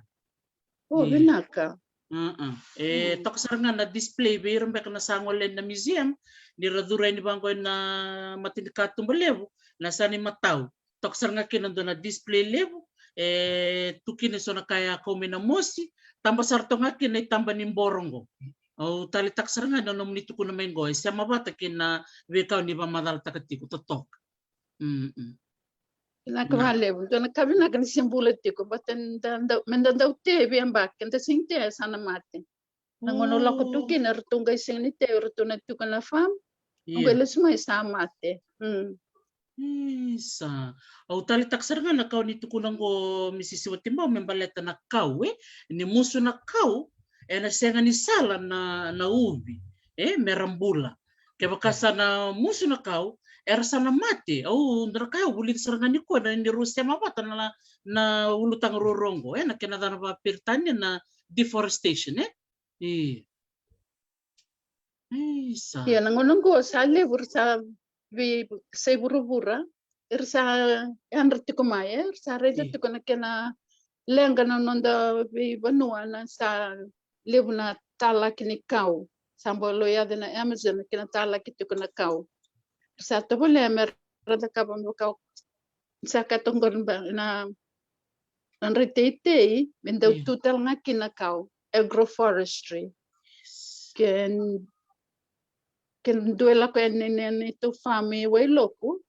O, vinaka. E toka sara ga na display vei ira beka na sa gole na museum, ni ra curu yani vaqo ena mata ni katuba levu, na sa ni matau. Toka sara ga kina dua na display levu, e tu kina so na ka e a kau mai Namosi, taba sara toka ga kina itaba ni boro qo. Au taleitaka sara ga na nomuni tukuna mai qo, e sema vata kei na veikau ni vakamacalataka tiko, totoka. Vinaka vakalevu, dua na ka vinaka ni se bula tiko, baleta ni da, da, me da dau te via baki, da sega ni te sa na mate. Na gauna o lako tu kina, ratou qai sega ni tei, ratou na tiko na farm. Qai lesu mai sa mate. Isa. Au taleitaka sara ga na ka o ni tukuna qo, Misisi Watibau, me baleta na kau, e? Ni musu na kau, ena sega ni sala na, na uvi, e? Me ra bula. Kevaka sa na musu na kau, era sa na mate. Au dau kaya, au vulica sara ga nikua na, ni rau sema vata na, na ulutaga ruarua qo, e? Na kena yacana vakaperitania na deforestation, e? Io. Isa. Ia, na gauna qo sa levu era sa vei, sa i vuravura, era sa yadra tiko mai, e? Era sa raica tiko na kena leqa na noda veivanua, na sa levu na talaki ni kau. Sa bau lo yaca na Amazon na kena talaki tiko na kau. Era sa tovolea me ra cakava me vaka sa ka toqori ba na, na dra i teitei, me dau tu tale ga kina kau, agroforestry. Ke, ke dua e lako yani na, na, na neitou farm e Wailoku,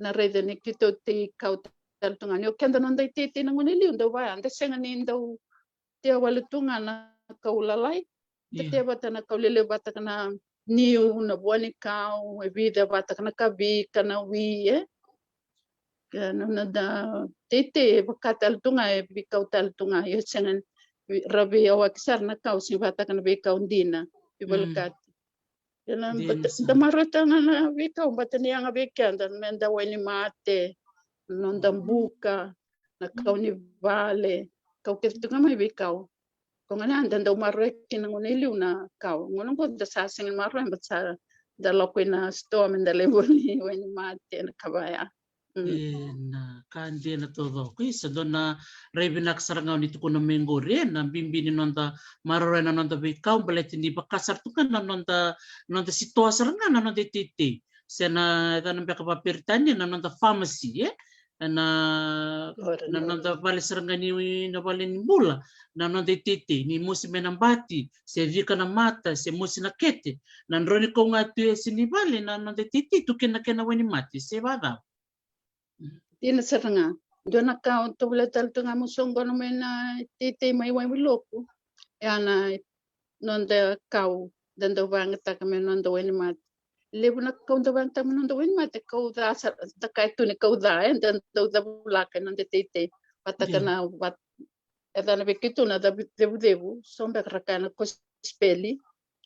na raica ni keitou tei kau tale tu ga. Ni o keda noda i teitei na gauna i liu, dau vaya, da sega ni dau tea wale tu ga na kau lalai. Da tea vata na kau lelevu vata ka na niu, na vua ni kau, e vica vata ka na kavika, na wi, e. Ke na, na da teitei e vaka tale tu ga, e veikau tale tu ga, io sega ni ra veiyawaki sara na kau, sega vata ka na veikau dina, veivolekati. Ia na, da maroroi tale ga na veikau, baleta ni yaga vei keda, me da wainimate, noda buka, na kau ni vale, kau kece tu ga mai veikau. Ko gona da dau maroroi kina gauna i liu na kau. Gauna qo da sa sega ni maroroi, baleta sa da lako ina sitoa me da lai voli wainimate na ka vaya. Mm. E, na ka dina taucoko. Isa, dua na rai vinaka sara ga o ni tukuna mai qori, e, na bibi ni noda maroroya na noda veikau, baleta ni vaka sara tu ga na noda, noda sitoa sara ga na noda iteitei. Se na yacana beka vaperitania na noda pharmacy, e? Na, ora, na noda vale sara ga ni, na vale ni bula, na noda iteitei, ni mosi mai na bati, se cika na mata, se mosi na kete. Na drau ni kau ga tu e si ni vale, na noda iteitei, tu kina na kena wainimate, se vacava. Dina sara ga. Dua na ka au tovolea tale tu ga mo soqona mai na iteitei mai Wailoku. Ia na noda kau da dau vakayagataka me noda wainimate. Levu na kau da vakayagataka me noda wainimate, kau ca sara, da kaya tu ni kau ca, e, da dau cavulaka e noda iteitei. Vata kei na, vat-, e yacana vei keitou na cavu-, cevucevu, so beka ra kaya na kosipeli,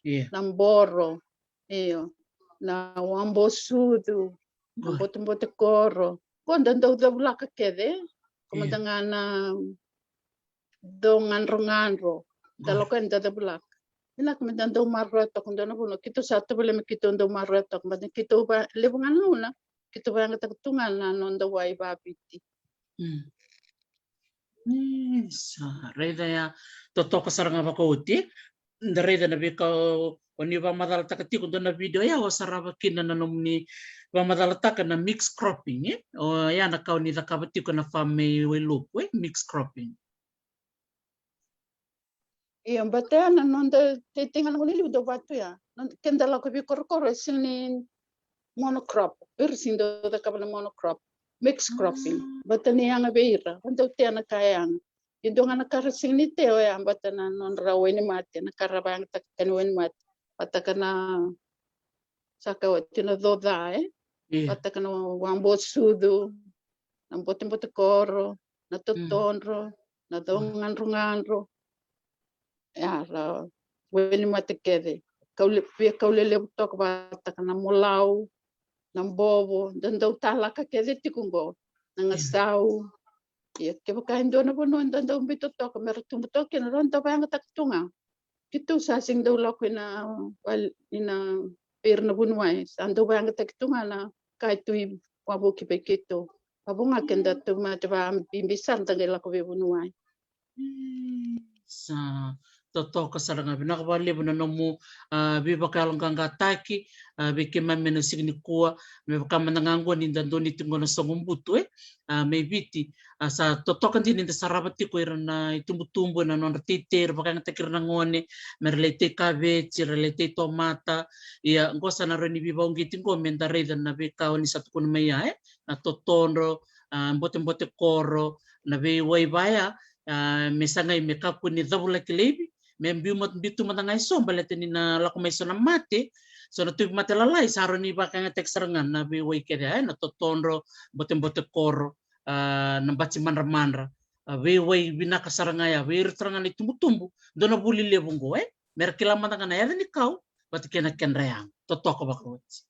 io, na boro, io, na wabosucu, na botoboto koro. Ko da dau cavulaka kece, ko mada ga na cogadrogadro. Da lako yani da cavulaka. Vinaka me da dau maroroya toka dua na vanua. Keitou sa tovolea me keitou dau maroroya toka. Baleta ni keitou va-, levu ga na gauna keitou vakayagataka tu ga na noda wai vaviti. Mm. Isa, raica ya, totoka sara ga vakaoti. Da raica na veika o ni vakamacalataka tiko, dua na video ya o sarava kina na nomuni vakamacalataka na mix cropping, e? O ya na ka o ni cakava tiko na farm mai Wailoku, e? Mix cropping. Io, baleta ya na noda iteitei ga na gauna levu dau vatu ya. Noda, keda lako veikorokoro e sega ni monocrop. Ira sega ni dau cakava na monocrop. Mix cropping. Baleta ni yaga vei ira. Ra dau tea na ka e yaga. E dua ga na ka ra sega ni tea oya baleta na nodra wainimate, na ka ra vakayagataka ni wainimate. Vata kei na, sa kaya oti, na coca, e? Io. Vata kei na wabosucu, na botoboto koro, na totodro, na cogadrogadro. Ia, ra wainimate kece. Kau le-, via kau lelevu toka vata kei na molau, na bovo, da dau talaka kece tiko qo. Na gasau. Ia, kevaka e dua na vanua da dau biuta toka me ra tubu toka kina, ra dau vakayagataka tu ga. Keitou sa sega ni dau lako ina val-, ina vei ira na vuniwai. Sa dau vakayagataki tu ga na ka e tu i wavoki vei keitou. Vavo ga keda tauvimate vakabibi sara da qai lako vei vuniwai. Sa totoka sara ga. Vinaka vakalevu na nomu, a, veivakayaloqaqataki, a, vei keimami ena siga nikua, me vaka mada ga qo ni da donui tiko qo na soqobutu, e? A, mai Viti, a, sa totoka dina ni da sarava tiko ira na itubutubu ena nodra teitei, ira vakayagataki ira na gone me ra lai tei kaveji, ra lai tei tomata. Ia, qo sa na rawa ni veivakauqeti qo me da raica na veika o ni sa tukuna mai ya, e? Na totodro, a, botoboto koro, na veiwai vaya, a, me sagai me kakua ni cavulaki laivi, me biu ma-, biu tu mada ga e so, baleta ni na lako mai so na mate, so na tauvimate lalai, sa rawa ni vakayagataki sara ga na veiwai kece ya, e, na totodro, botoboto koro, a, na bati madramadra, a, veiwai vinaka sara ga ya, vei ira sara ga na itubutubu, dua na vuli levu qo, e, me ra kila mada ga na yaca ni kau vata kei na kedra yago. Totoka vakaoti.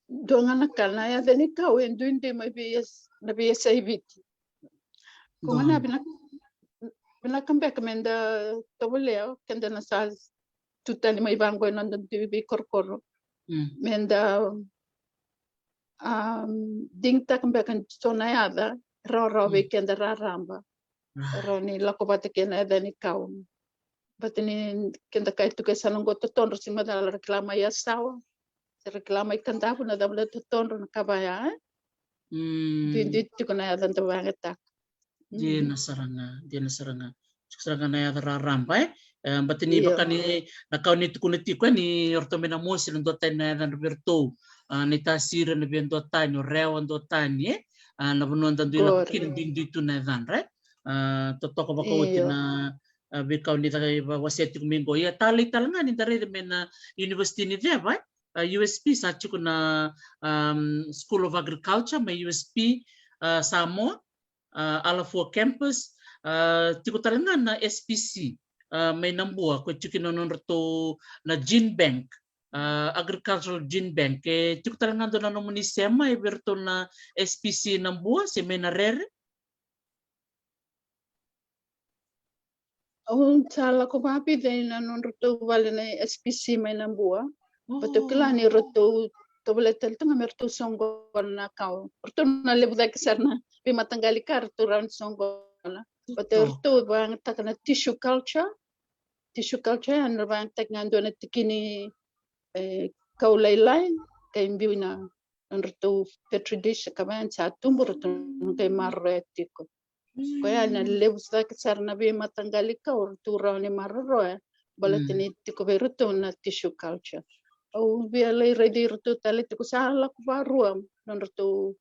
Dua ga na ka, na yaca ni kau e duidui mai vei S-, na veiyasai Viti. Ko ga na vinaka, vinaka beka me da tovolea, keda na sa tu tani mai vaqo e noda dui veikorokoro. Mm. Me da, am, digitaka beka so na yaca rawarawa vei keda raraba. Rawa ni lako vata kei na yaca ni kau. Baleta ni keda kaya tu ke sa na qo totodro, sega ni macala, ra kila mai Yasawa, se ra kila mai Kadavu, na cava na totodro, na ka vaya, e? Mm. Duidui tiko na yaca da vakayagataka. Mm. Dina sara ga, dina sara ga. Tiko sara ga na yaca raraba, e? E, baleta ni vaka ni na ka o ni tukuna tiko, e, ni o ratou mai Namosi na duatani na yacadra vei ratou. A, na iTasiri na via duatani, o Rewa duatani, e? A, na vanua da dui lako kina duidui tu na yacadra, e? A, totoka vakaoti na, a, veika o ni caka, e, va-, wasea tiko mai qo. Ia, talei tale ga ni da raica mai na University ni Ceva, e? A, U S P sa tiko na, am, School of Agriculture mai U S P, a, Samoa, a, Alafua Campus, a, tiko tale ga na S P C, a, mai Nabua, ko tiko na nodratou na gene bank, a, agricultural gene bank. E tiko tale ga dua na nomuni sema e vei iratou na S P C Nabua, se mai na rere? Au sa lako vakavica ina nodratou vale na S P C mai Nabua. Baleta au kila ni ratou tovolea tale tu ga me ratou soqona na kau. Ratou na levu cake sara na veimataqali ka ratou rawa ni soqona. Baleta ratou vakayagataka na tissue culture. Tissue culture ya na vakayagataki ga dua na tikini, e, kau lailai, ka biu na nodratou petri dish, ka vaya sa tubu, ratou na qai maroroya tiko. Koya na levu cake sara na veimataqali kau ratou rawa ni maroroya. Baleta ni tiko vei ratou na tissue culture. Au via lai raici iratou tale tiko, sa lako varua nodratou,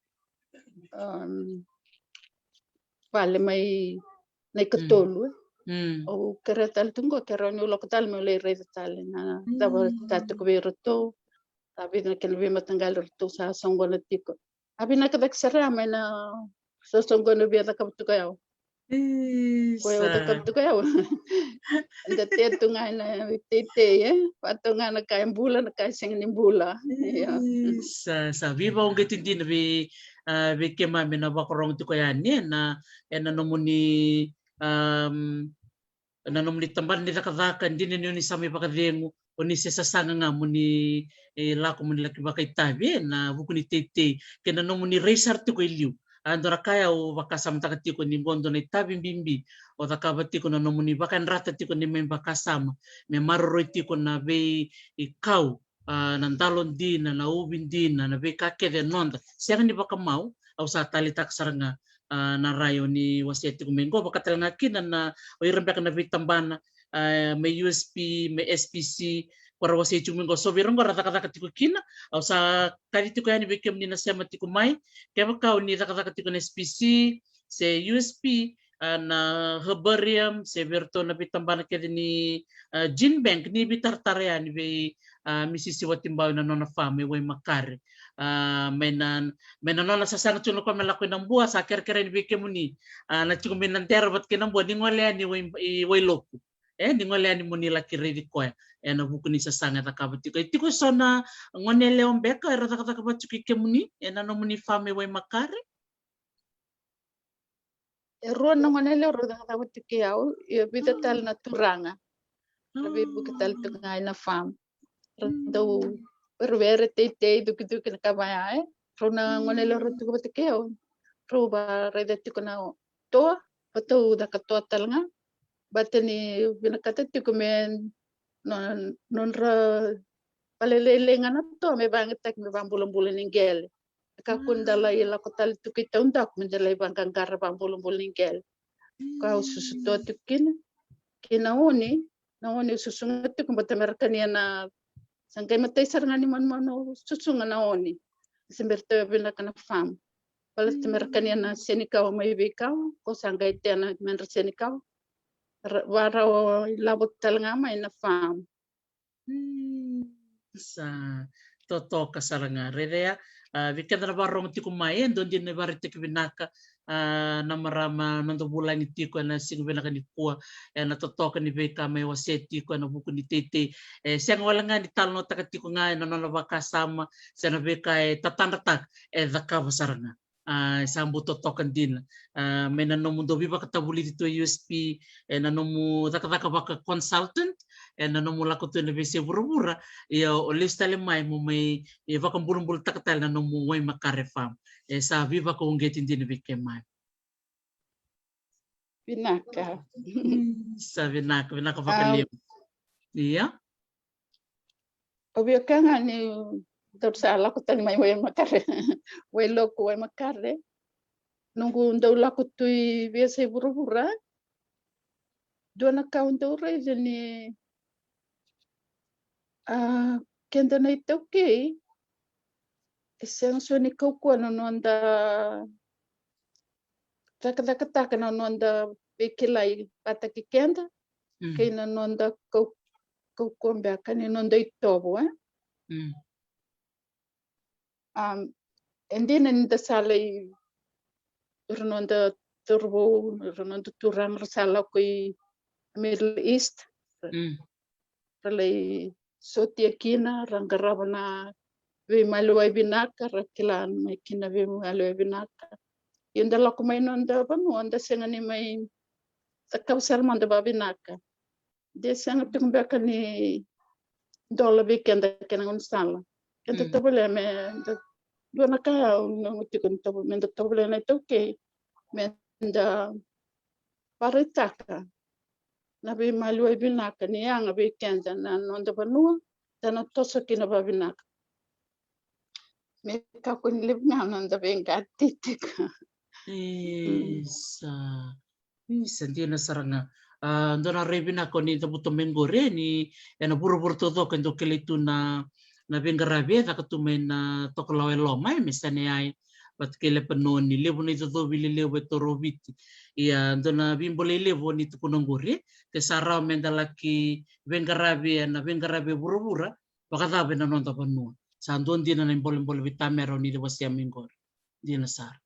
um, vale mai na ikatolu, e. Au kerea tale tu qo, kerea niu lako tale meu lai raica tale na cava sa tiko vei iratou. Sa vica na kena veimataqali ratou sa soqona tiko. A vinaka cake sara ya mai na sosoqona via cakava tu ko yau. Ko yau cakava tu ko yau. Da tea tu ga ena teitei, e. Vaka tu ga na ka e bula, na ka e sega ni bula. Io. Sa, sa veivakauqeti dina vei, a, vei keimami na vakarogo tiko yani ena, ena nomuni, am, na nomuni tabana ni cakacaka, dina ni oni sa mai vakacegu, oni se sasaga ga moni, e, lako moni laki vakaitavi ena vuku ni teitei kei na nomuni rai sara tiko e liu. A, dua na ka au vakasamataka tiko ni qo dua na itavi bibi o cakava tiko, na nomuni vakayadrata tiko ni mai vakasama me maroroi tiko na vei, e, kau, a, na dalo dina, na uvi dina, na veika kece e noda. Sega ni vakamau, au sa taleitaka sara ga, a, na rai oni wasea tiko mai qo, vaka tale ga kina na o ira beka na veitabana, a, mai U S P, mai S P C, ko ra wasea tiko mai qo, so vei ira qo ra cakacaka tiko kina. Au sa kaci tiko yani vei kemuni na sema tiko mai, kevaka oni cakacaka tiko na S P C, se U S P, a, na herbarium, se vei iratou na veitabana kece ni, a, gene bank, ni veitaratara yani vei, a, Misisi Watibau ena nona farm e Waimakare. A, mai na, mai na nona sasaga tiko na koya me lako i Nabua, sa kerekere yani vei kemuni, a, na tiko mai Nadera vata kei Nabua, ni gole yani i Wai, i Wailoku. E, ni gole yani moni laki raici koya ena vuku ni sasaga e cakava tiko. E tiko eso na gone yalewa beka era cakacaka vata tiko i kemuni ena nomuni farm e Waimakare? E rua na gone yalewa rau cakacaka tiko kei au, ia vica tale na turaga. Ra veivuke tale tiko ga ena farm. Ra dau werewere, teitei, cukicuki, na ka vaya, e. Rau na gone yalewa rau tiko vata kei au. Rau varaica tiko na toa, ratou caka toa tale ga. Baleta ni vinakata tiko me no, nodra valelailai ga na toa me vakayagataki me vakabulabula ni qele. Kakua ni da lai lako tale tu ki taudaku me da lai vaqaqara vakabulabula ni qele. Ka au susu toa tiko kina. Kei na oni, na oni au susuga tiko baleta me ra kania na, sa qai matai sara ga ni manumanu au susuga na oni. Se bera tu vinaka na farm. Baleta me ra kania na senikau mai veikau, ko sa qai tea na medra senikau. Ra, varawa ilavo tale ga mai na farm. Mm, sa totoka sara ga. Raica ya, a, vei keda na vakarorogo tiko mai, e dua dina na ivakaraitaki vinaka, a, na marama, noda vulagi tiko ena siga vinaka nikua, ena totoka ni veika mai wasea tiko ena vuku ni teitei. E sega wale ga ni talanoataka tiko ga ena nona vakasama, se na veika e tatadrataka, e cakava sara ga. A, sa bau totoka dina. A, mai na nomu dau veivakatavulici tu e U S P, ena nomu cakacaka vaka consultant, ena nomu lako tu ena veiyasai vuravura, ia o lesu tale mai mo mai, e, vakabulabulataka tale na nomu Waimakare farm. E sa veivakauqeti dina vei keimami. Vinaka. Mm, sa vinaka, vinaka vakalevu. Ia. Au via kaya ga ni dau sa lako tani mai Waimakare, Wailoku, Waimakare. Noqu dau lako tu i veiyasai vuravura, dua na ka au dau raica ni, a, keda na iTaukei, e sega soti ni kaukauwa na noda cakacakataka na noda veikilai vakataki keda, kei na noda kau, kaukauwa beka ni noda itovo, e. Mm. Am, e dina ni da sa lai, ira noda cauravou, ira noda turaga ra sa lako i Middle East. Mm. Ra lai sotia kina, ra qarava na veimaliwai vinaka, ra kila mai kina veimaliwai vinaka. Ia da lako mai noda vanua, da sega ni mai cakava sara mada vavinaka. De sega tiko beka ni, dola vei keda kei na gaunisala. Keda tovolea me da, dua na ka au nanuma tiko ni tovo, me da tovolea na iTaukei me da vakaraitaka na veimaliwai vinaka ni yaga vei keda na noda vanua, da na toso kina vavinaka. Me kakua ni levu ga na noda veiqati tiko. Isa. Isa, dina sara ga. A, dua na rai vinaka o ni cavuta mai qori, e, ni ena vuravura taucoko e dau kilai tu na, na veiqaravi e caka tu mai na tokolawa e loma, e, me Sinai vata kei Lepanoni, levu na icocovi lelevu e toro o Viti. Ia, dua na veibolei levu o ni tukuna qori, e, ke sa rawa me da laki veiqaravi ena veiqaravi e vuravura, vakacava ena noda vanua. Sa dua dina na ibolebole vei tamera o ni wasea mai qori. Dina sara.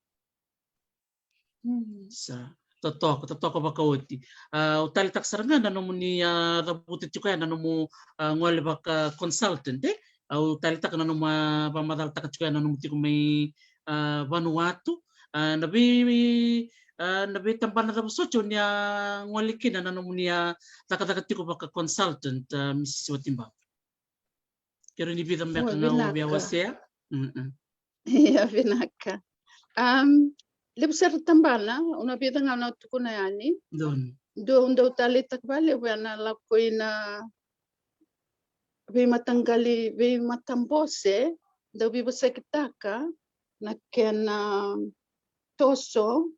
Sa totoka, totoka vakaoti. A, au taleitaka sara ga na nomuni, a, cavuta tiko ya na nomu, a, gole vaka consultant, e? Au taleitaka na nomu, a, vakamacalataka tiko ya na nomu tiko mai, a, Vanuatu. A, na vei, a, na veitabana cava soti o ni a gole kina na nomuni a cakacaka tiko vaka consultant, a, Misisi Watibavu? Keirau ni vica beka ga au via wasea. Mm-mm. Ia, vinaka. Am, levu sara tabana, au na vica ga au na tukuna yani. Donu. Dua au dau taleitaka vakalevu ena lako ina veimataqali, veimatabose, dau veivosakitaka na kena toso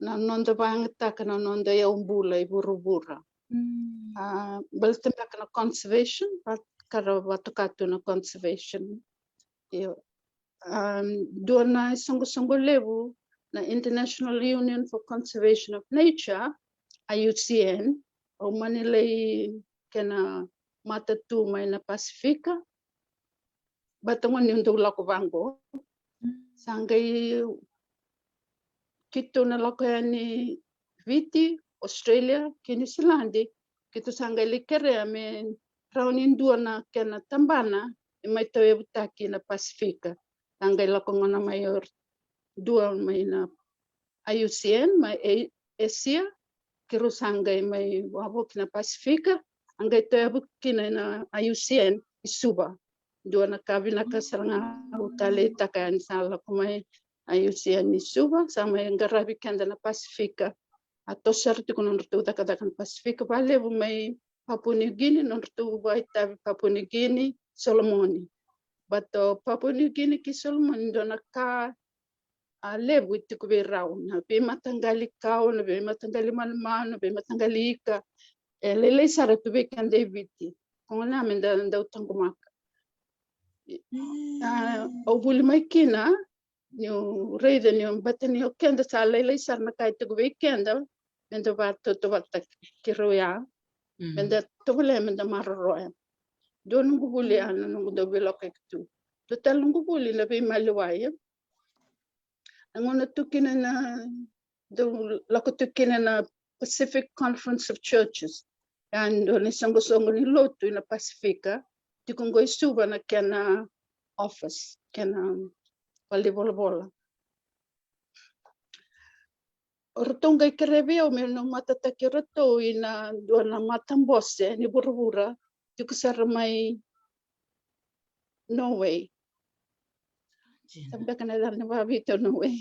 na noda vakayagataka na noda iyau bula i vuravura. Mm. A, baleta beka na conservation, va-, ka ra vakatoka tu na conservation. Io. A, dua na isoqosoqo levu na International Union for Conservation of Nature, I U C N, au mani lai kena mata tu mai na Pasifika. Baleta gona niu dau lako vaqo. Sa qai keitou na lako yani Viti, Australia kei Niusiladi. Keitou sa qai lai kerea me rawa ni dua na kena tabana e mai tauyavutaki na Pasifika. Sa qai lako gona mai o ira dua mai na I U C N mai A-, Asia, keirau sa qai mai wavoki na Pasifika, a qai tauyavu kina na I U C N i Suva. Dua na ka vinaka sara ga au taleitaka yani, sa lako mai I U C N i Suva, sa mai qaravi keda na Pasifika. A toso sara tiko nodratou cakacaka na Pasifika, vakalevu mai Papua New Guinea, nodratou vakaitavi Papua New Guinea, Solomoni. Baleta o Papua New Guinea kei Solomoni dua na ka a levu e tiko vei rau, na veimataqali kau, na veimataqali manumanu, na veimataqali ika. E lailai sara tu vei keda e Viti. Koya gona me da dau taqomaka. A, au vuli mai kina, niu raica ni baleta ni o keda sa lailai sara na ka e tiko vei keda, me da vakatautauvatataki keirau ya, me da tovolea me da maroroya. Dua noqu vuli ya na noqu dau veilakoyaki tu. Dua tale noqu vuli na veimaliwai. Na gauna tu kina na, dau lako tu kina na Pacific Conference of Churches. Ya dua na isoqosoqo ni lotu ina Pasifika, tiko qo i Suva na kena office, kena valenivolavola. O ratou qai kerea vei au meu na matataki ratou ina dua na matabose ni vuravura, tiko sara mai Norway. Sa beka na yacana vakaViti o Norway.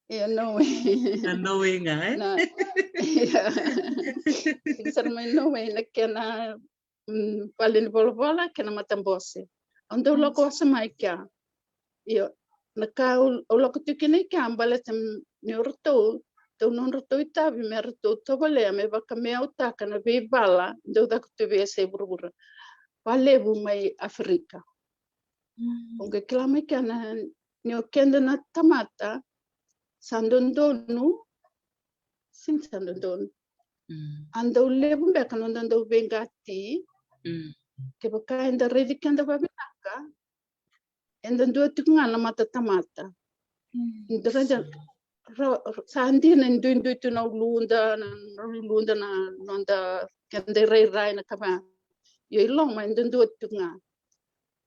Io, Norway. Na Norway ga, e? Na, io. Tiko sara mai Norway na kena, mm, valenivolavola, kena matabose. Au dau lako wasa mai kea. Io, na ka au, au lako tu kina i kea baleta ni o ratou, dau nodratou itavi me ratou tovolea me vakameautaka na veivala dau caka tu vei yasai vuravura. Vakalevu mai Aferika. Mm. Au qai kila mai kea na, ni o keda na tamata, sa dodonu, sega ni sa dodonu. Mm. A dau levu beka noda dau veiqati, mm, kevaka eda raici keda vavinaka, eda dua tiko ga na matatamata. Mm. Eda raica, ra-, ra-, sa dina ni duidui tu na uluda, na, na uluda, na noda, keda irairai na ka va. Io, i loma eda dua tiko ga.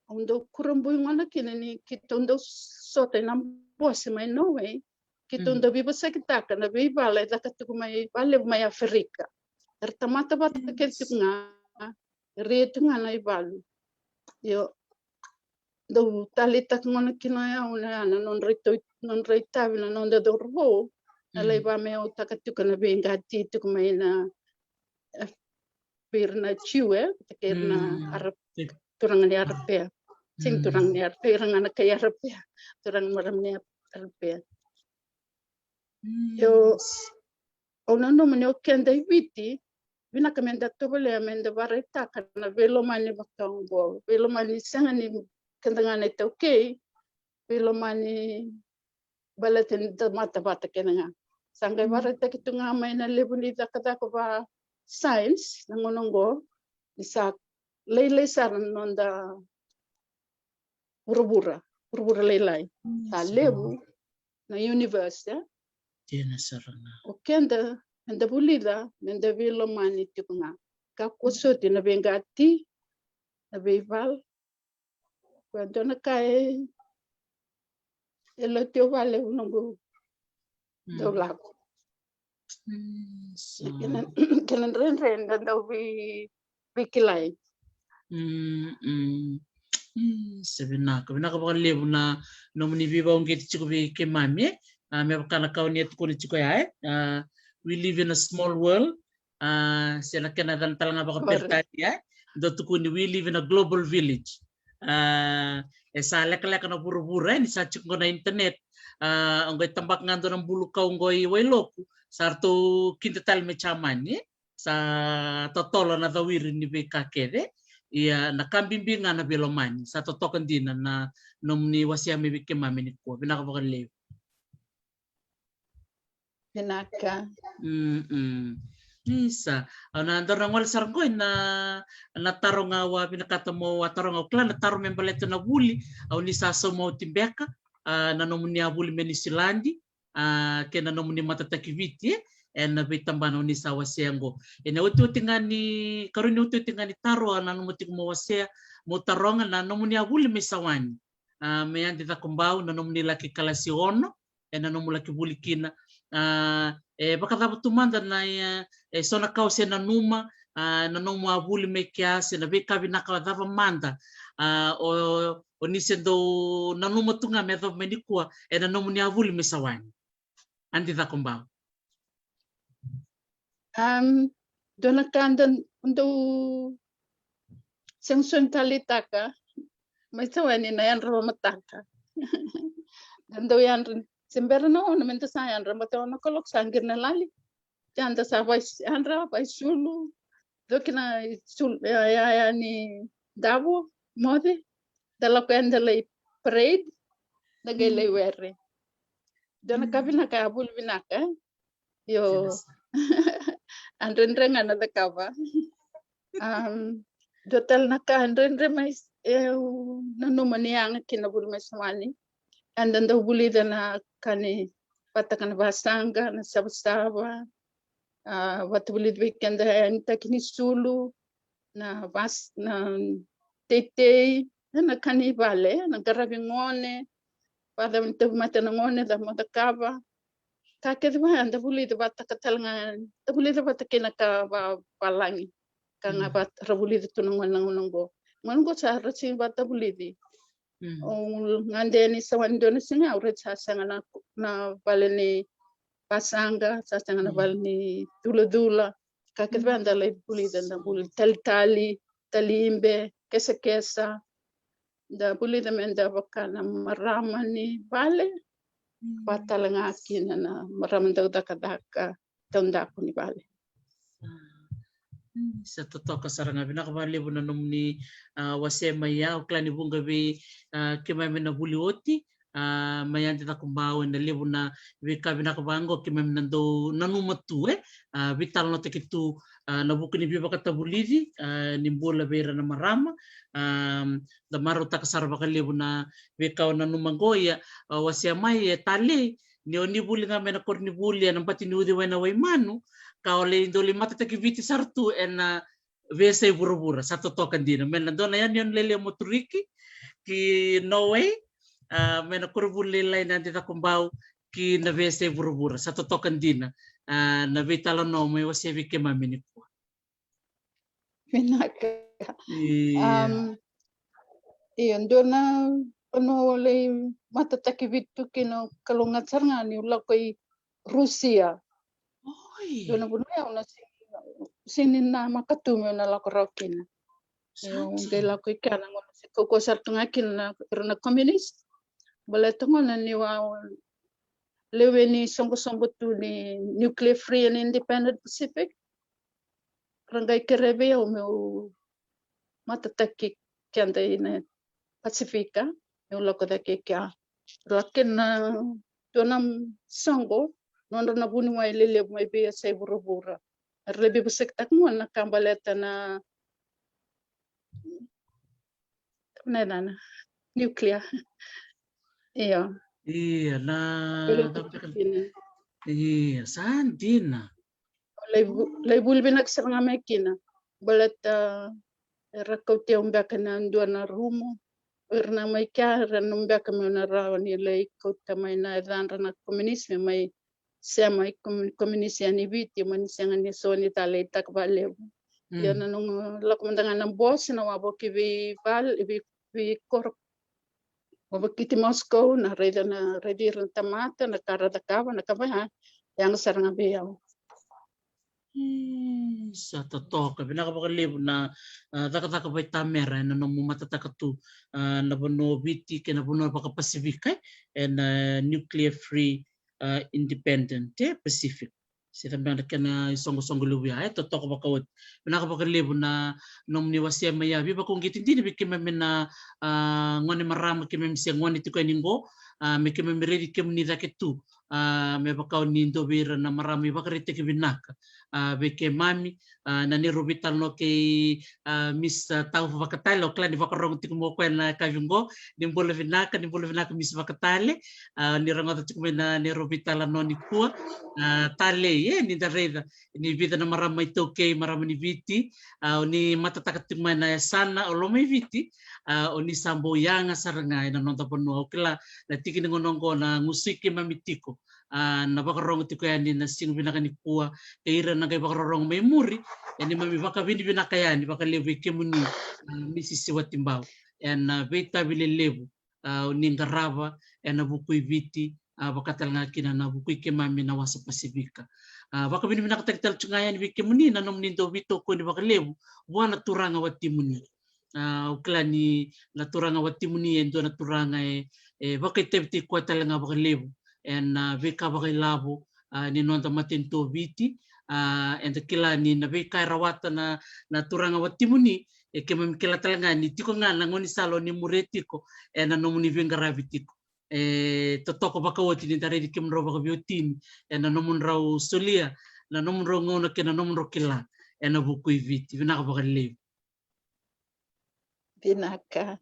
Au dau kurabui gona kina ni keitou dau sota ina bose mai Norway, keitou, mm, dau veivosakitaka na veivala e caka tiko mai, vakalevu mai Aferika. Era tamata vata, mm, kece tiko ga. ria tu ga na ivalu. Io, dau taleitaka gona kina o yau na, na nodra itau-, nodra itavi na noda cauravou, na lai vameautaka tiko na veiqati tiko mai na, e, vei ira na Jiu, e, vata kei ira na Arab-, turaga ni Arabia. Sega, turaga ni Arabia, ira ga na kai Arabia, turaga, marama ni Arabia. Io, au nanuma ni o keda i Viti, vinaka meda tovolea meda vakaraitaka na veilomani vaka oqo, veilomani sega ni keda ga na itaukei, veilomani baleta ni tamata vata kece ga. Sa qai vakaraitaki tu ga mai na levu ni cakacaka va science na gauna oqo, ni sa lailai sara na noda vuravura, vuravura lailai. Sa levu na universe, e? Dina sara ga. O keda, meda vulica, meda veilomani tiko ga. Kakua soti na veiqati, na veival. Ko dua na ka e, e lauti au vakalevu noqu dau lako. Kena, kena dredre da dau vei, veikilai. Mm, mm. Mm, sa vinaka, vinaka vakalevu na nomuni veivauqeti tiko vei keimami, e. A, me vaka na ka o ni a tukuna tiko ya, e. A, we live in a small world. A, se na kena yaca tale ga vakaperitania, e. Dau tukuni, we live in a global village. A, e sa lekaleka na vuravura, e, ni sa tiko qo na internet. A, oqo e tabaka ga dua na bulu kau oqo i Wailoku, sa ratou kida tale mai Jamani, e. Sa totolo na cawiri ni veika kece. Ia na ka bibi ga na veilomani. Sa totoka dina na nomuni wasea mai vei keimami nikua. Vinaka vakalevu. Vinaka. Mm, mm. Isa, au na dau na gole sara qo ina, na taro ga au a vinakata mo a taro ga au kila na taro me baleta na vuli, au ni sa sauma oti beka, a, na nomuni a vuli mai Niusiladi, a, kei na nomuni matataki Viti, e, ena veitabana o ni sa wasea qo. Ena otioti ga ni, karua ni otioti ga ni taro, a, nanuma tiko mo wasea, mo taroga na nomuni a vuli mai Sawani. A, me Yadi Cakobau, na nomuni laki kalasi ono, ena nomu laki vuli kina. A, e vakacava tu mada na, e, e so na ka o se nanuma, a, na nomu a vuli mai kea, se na veika vinaka cava mada, a, o, o ni se dau nanuma tu ga me yacova mai nikua, ena nomuni a vuli mai Sawani. Yadi Cakobau. Am, dua na ka da dau sega soti ni taleitaka mai Sawani na yadra vakamataka. Da dau yadra, se bera na ono meda sa yadra, baleta ono kaloko sa qiri na lali. Yadra sa vai, yadra, vaisulu, coki na isulu, ya, ya, ya ni davo, moce. Da lako yadra lai parade, da qai lai were. Dua na ka vinaka, a vuli vinaka, e? Io. A dredre ga na cakava. Am, dua tale na ka dredre mai, e, au nanuma ni yaga kina vuli mai Sawani. Eda dau vulica na ka ni vataka na vasaqa, na savasava, a, vatavulici vei keda yanitaki ni sulu, na vas-, na teitei, na ka ni vale, na qaravi gone, vacava ni tauvimate na gone, cava mo cakava. Ka kece vaya da vulica vata ka tale ga, da vulica vata kei na ka va, valagi. Ka ga vata ra vulica tu na gone na gauna oqo. Gauna oqo sa ra sega ni vatavulici. O gade ni Sawani dua na siga au raica sa sega na, na vale ni vasaqa, sa sega na vale ni culacula. Ka kece vaya da lai vulica, da vuli talitali, talibe, kesakesa. Da vulica meda vaka na marama ni vale. Vaka tale ga kina na marama dau cakacaka, taudaku ni vale. Sa totoka sara ga, vinaka vakalevu na nomuni, a, wasea mai ya, au kila ni vuqa vei, a, keimami na vuli oti, a, mai Yadi Cakobau, ena levu na veika vinaka vaqo keimami na dau nanuma tu, e, a, veitalanoataki tu, a, na vuku ni veivakatavulici, a, ni bula vei ira na marama, a, da marautaka sara vakalevu na veika o nanuma qo, ia, a, wasea mai, e, talei, ni o ni vuli ga mai na koronivuli ena bati ni uciwai na Waimanu, ka o lai dau lai matataki Viti sara tu ena veiyasai vuravura, sa totoka dina. Mai na dua na yanuyanu lailai o Moturiki ki Norway, a, mai na koronivuli lailai na Yadi Cakobau ki na veiyasai vuravura, sa totoka dina, a, na veitalanoa mai wasea vei keimami nikua. Vinaka. Ia. Um, io, dua na vanua au lai matataki Viti tu kina, au kalougata sara ga niu lako i Rusia. Oi. Dua na vanua au na sega, sega ni namaka tu meu na lako rawa kina. Io, au qai lako i kea na gauna se kaukaua sara tu ga kina na, era na communist. Baleta gona niu a lewe ni soqosoqo tu ni Nuclear Free and Independent Pacific. Ra qai kerea vei au meu matataki keda ina Pasifika, meu lako cake i kea. Lako kina na dua na soqo, nodra na vuniwai lelevu mai veiyasai vuravura. Era lai veivosakitaka gona na ka baleta na, na, na, na nuclear. Io. Ia, na, ia, sa dina. Lai vu-, lai vuli vinaka sara ga mai kina. Baleta era kauti au beka na dua na rumu. Era na mai kea, era na beka meu na rawa ni lai kauta mai na yacadra na komunisi, me mai sema i komu-, komunisi yani Viti, mani sega ni so ni taleitaka vakalevu. Ia na noqu lako mada ga na bose, na wavoki vei vale, vei, vei koro. Wavokiti Moscow, na raica na, raici ira na tamata, na ka ra cakava, na ka vaya, yaga sara ga vei au. Sa totoka, vinaka vakalevu na, ah, cakacaka vaitamera ena nomu matataka tu, ah, na vanua o Viti kei na vanua vakaPasifika, ena, ah, Nuclear Free, ah, Independent, eh, Pacific. Se cava beka na kena isoqosoqo levu ya, e totoka vakaoti. Vinaka vakalevu na nomuni wasea mai ya. Veivakauqeti dina vei keimami na, ah, gone marama keimami se gone tiko yani qo, ah, me keimami raici kemuni cake tu. Ah, me vaka o ni dua vei ira na marama ivakaraitaki vinaka, ah, vei keimami, ah, na neirau veitalanoa kei, ah, Miss, ah, Taufa Vakatale, au kila ni vakarogo tiko mai o koya na yakavi qo. Ni bula vinaka, ni bula vinaka Miss Vakatale. Ah, ni rogoca tiko mai na neirau veitalanoa nikua. Ah, talei, e, ni da raica ni vica na marama iTaukei, marama ni Viti, ah, o ni matataka tiko mai na yasana o Lomaiviti, ah, o ni sa bau yaga sara ga ena noda vanua. Au kila na tiki ni gauna oqo na gusui keimami tiko, ah, na vakarogo tiko yani na siga vinaka nikua, kei ira na qai vakarorogo mai muri, e neimami vakavinavinaka yani vakalevu vei kemuni, ah, Misisi Watibau, ena, ah, veitavi lelevu, ah, o ni qarava ena vuku i Viti, ah, vaka tale ga kina na vuku i keimami na wasa Pasifika. Ah, vakavinavinakataki tale tu ga yani vei kemuni na nomuni dau veitokoni vakalevu vua na turaga watimuni. Ah, au kila ni na turaga watimuni e dua na turaga e, e vakaitavitaki koya tale ga vakalevu ena, ah, veika vakailavo, ah, ni noda matanitu o Viti. Ah, eda kila ni na veika e rawata na, na turaga watimuni, e keimami kila tale ga ni tiko ga na gaunisala o ni muria tiko ena nomuni veiqaravi tiko. E totoka vakaoti ni da raici kemudrau vakaveiwatini ena nomudrau solia na nomudrau gauna kei na nomudrau kila ena vuku i Viti. Vinaka vakalevu. Vinaka.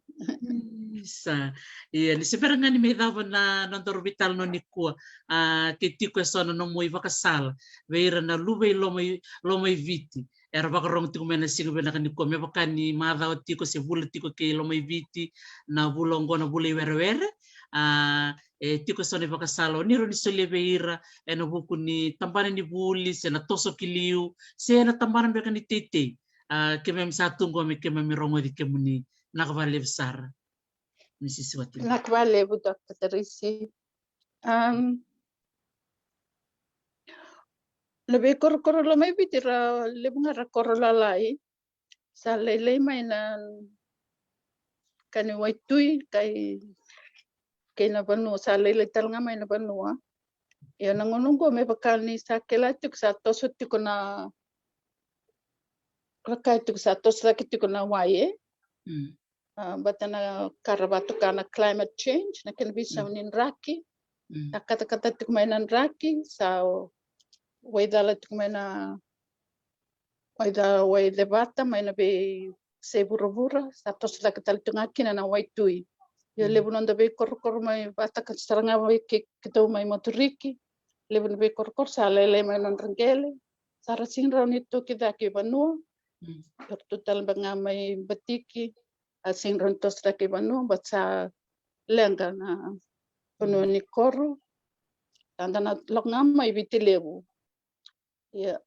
Isa. Ia, ni se bera ga ni mai cava na, na nodaru veitalanoa nikua, ah, ke tiko eso na nomu ivakasala vei ira na luve i Loma i, Lomaiviti era vakarogo tiko mai na siga vinaka nikua, me vaka ni macawa tiko se vula tiko kei Lomaiviti na vula oqo, na vula i Werewere. Ah, e tiko eso na ivakasala o ni rawa ni solia vei ira ena vuku ni tabana ni vuli se na toso ki liu se na tabana beka ni teitei, ah, keimami sa tu qo me keimami rogoci kemuni. Vinaka vakalevu sara, Misisi Watibau. Vinaka vakalevu, Doctor Tarisi. Am, na veikorokoro Lomaiviti ra levu ga ra koro lalai. Sa lailai mai na ka ni waitui, kai, kei na vanua, sa lailai tale ga mai na vanua. Ia na gauna oqo me vaka ni sa kila tiko sa toso tiko na, ra kaya tiko sa toso cake tiko na wai, e? Mm. Ah, baleta na ka ra vakatoka na climate change, na kena veisau ni draki. Mm. Sa katakata tiko mai na draki, sa waicala tiko mai na, waicala, waicevata mai na veiyasai vuravura, sa toso cake tale tu ga kina na waitui. Ia, mm, levu noda veikorokoro mai vata ka sara ga vei ke-, keitou mai Moturiki. Levu na veikorokoro sa lailai mai nodra qele. Sa ra sega ni rawa ni toki cake i vanua. Mm. Era tu tale beka ga mai Batiki. A sega ni rawa ni toso cake i vanua, baleta sa leqa na vanua ni koro. Sa da na lako ga mai Viti Levu. Ia.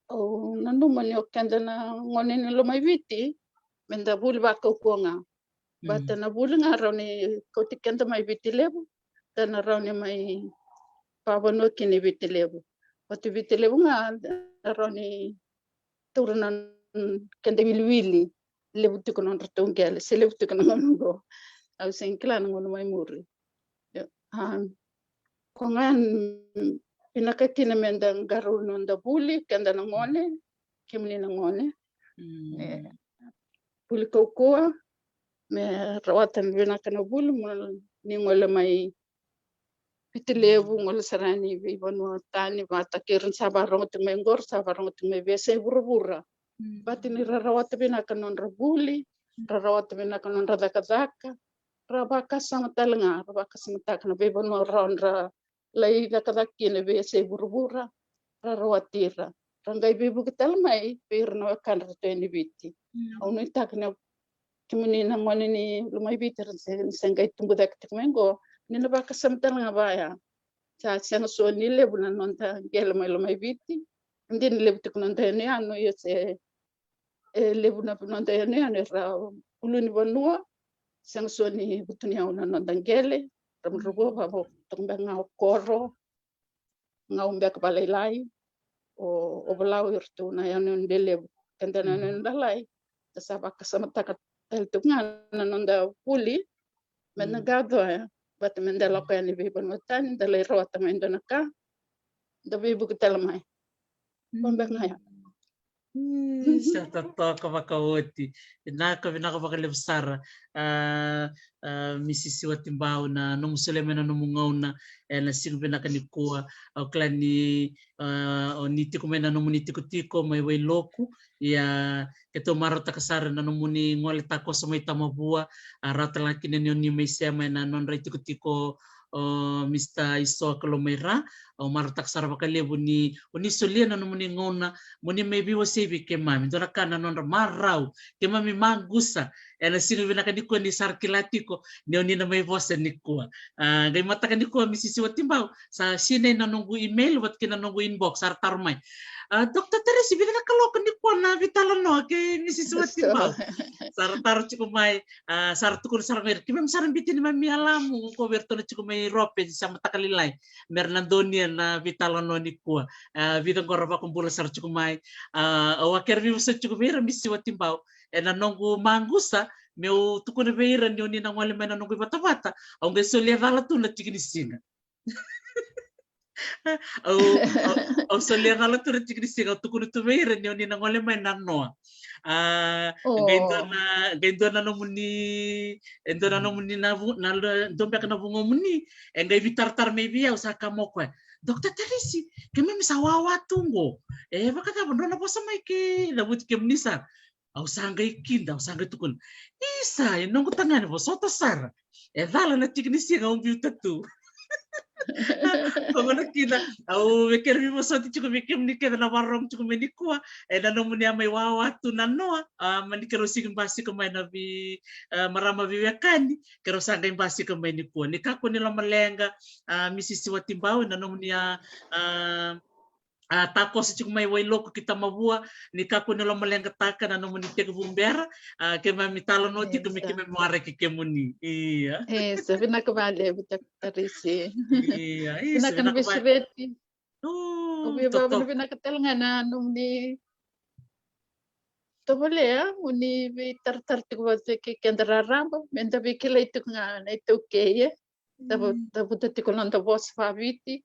Au nanuma ni o keda na gone ni Lomaiviti, meda vuli vakaukauwa ga. Vata na vuli ga rawa ni kauti keda mai Viti Levu, da na rawa ni mai vavanua kina i Viti Levu. Vata Viti Levu ga da rawa ni taura na keda wiliwili, levu tiko nodratou qele, se levu tiko na gauna oqo. Au sega kila na gauna mai muri. Io, a, ko ga vinaka kina meda qarauna noda vuli, keda na gone, kemuni na gone. Mm. E, vuli kaukaua, me rawata vinaka na vuli, mo ni gole mai Viti Levu, gole sara yani veivanua tani, vata kei ira ni sa varogo tiko mai qo, ra sa varogo tiko mai veiyasai vuravura. Mm. Vata ni ra rawata vinaka nodra vuli, ra rawata vinaka nodra cakacaka, ra vakasama tale ga, ra vakasamataka na veivanua rawa ni ra lai cakacaka kina veiyasai vuravura, ra rawati ira. Ra qai veivuke tale mai vei ira na wekadra ratou yani Viti. Mm. Au nuitaka ni kemuni na gone ni Lomaiviti, ra se, se qai tubu cake tiko mai qo, ni na vakasama tale ga vaya. Sa sega soti ni levu na noda qele mai Lomaiviti. Dina ni levu tiko noda yanuyanu, ia se, e levu na noda yanuyanu era ulunivanua. Sega soti ni vutuniyau na noda qele. Ra, ra vua vavo, toka beka ga o Koro, Gau beka valailai, o, o Volau, iratou na yanuyanu lelevu. Keda na yanuyanu lalai, da sa vakasamataka tale tiko ga na noda vuli, meda qai coya, vata meda lako yani veivanua tani, da lai rawata mai dua na ka, da veivuke tale mai. Ko beka ga ya. Mm, sa totoka vakaoti. Vinaka, vinaka vakalevu sara. A, a, Misisi Watibau, na nomu solia mai na nomu gauna ena siga vinaka nikua. Au kila ni, a, o ni tiko mai na nomuni tikotiko mai Wailoku. Ia, keitou marautaka sara na nomuni gole takoso mai Tamavua. A, rawa tale ga kina ni o ni mai sema ena nodra itikotiko o Mista Isoa Kalomaira. Au marautaka sara vakalevu ni o ni solia na nomuni gauna mo ni mai veiwasei vei keimami. Dua na ka na nodra marau keimami maqusa ena siga vinaka nikua ni sa ra kila tiko ni o ni na mai vosa nikua. A, qai mataka nikua, Misisi Watibau, sa sinai na noqu email vata kei na noqu inbox, sa ra taro mai. A, Dokta Tarisi, vica na kaloko nikua na veitalanoa kei Misisi Watibau? Sa ra taro tiko mai. A, sa ra tukuna sara ga ira, keimami sa ra biuti neimami alamu, ko vei iratou na tiko mai Europe, sa mataka lailai, me ra na donuya na veitalanoa nikua. A, vica qo ra vakabula sara tiko mai. A, au a kere veivosoti tiko vei ira, Misisi Watibau, ena noqu maqusa meu tukuna vei ira ni o ni na gole mai na noqu ivatavata, au qai solia cala tu na tiki ni siga. Au, au, au solia cala tu na tiki ni siga, au tukuna tu vei ira ni o ni na gole mai na noa. A, qai dua na, qai dua na nomuni, e dua na nomuni na vu-, na lo-, dua beka na vugomuni e qai veitaratara mai vei au, sa kaya mai o koya, Dokta Tarisi, keimami sa wawa tu qo. E vakacava, drau na vosa mai ke cavuti kemuni sara. Au sa qai kida, au sa qai tukuna, isa, e noqu tagane, vosota sara. E cala na tiki ni siga au biuta tu. Ko gona kina, au via kere veivosoti tiko vei kemuni kece na vakarorogo tiko mai nikua ena nomuni a mai wawa tu na noa. A, mani keirau sigi basika mai na vei, a, marama veiwekani, keirau sa qai basika mai nikua. Ni kakua ni lomaleqa, a, Misisi Watibau, ena nomuni a, a, a, takoso tiko mai Wailoku ki Tamavua, ni kakua ni lomaleqataka na nomuni tekivu bera, a, keimami talanoa tiko me keimami waraki kemuni. Ia. Isa, vinaka vakalevu, Dokta Tarisi. Ia, isa, vinaka na veisureti. Au via vakavinavinaka tale ga na nomuni tovolea, mo ni veitaratara tiko vata kei keda raraba, meda veikilai tiko ga na iTaukei, e. Da vu-, da vuta tiko na noda vosa vakaviti,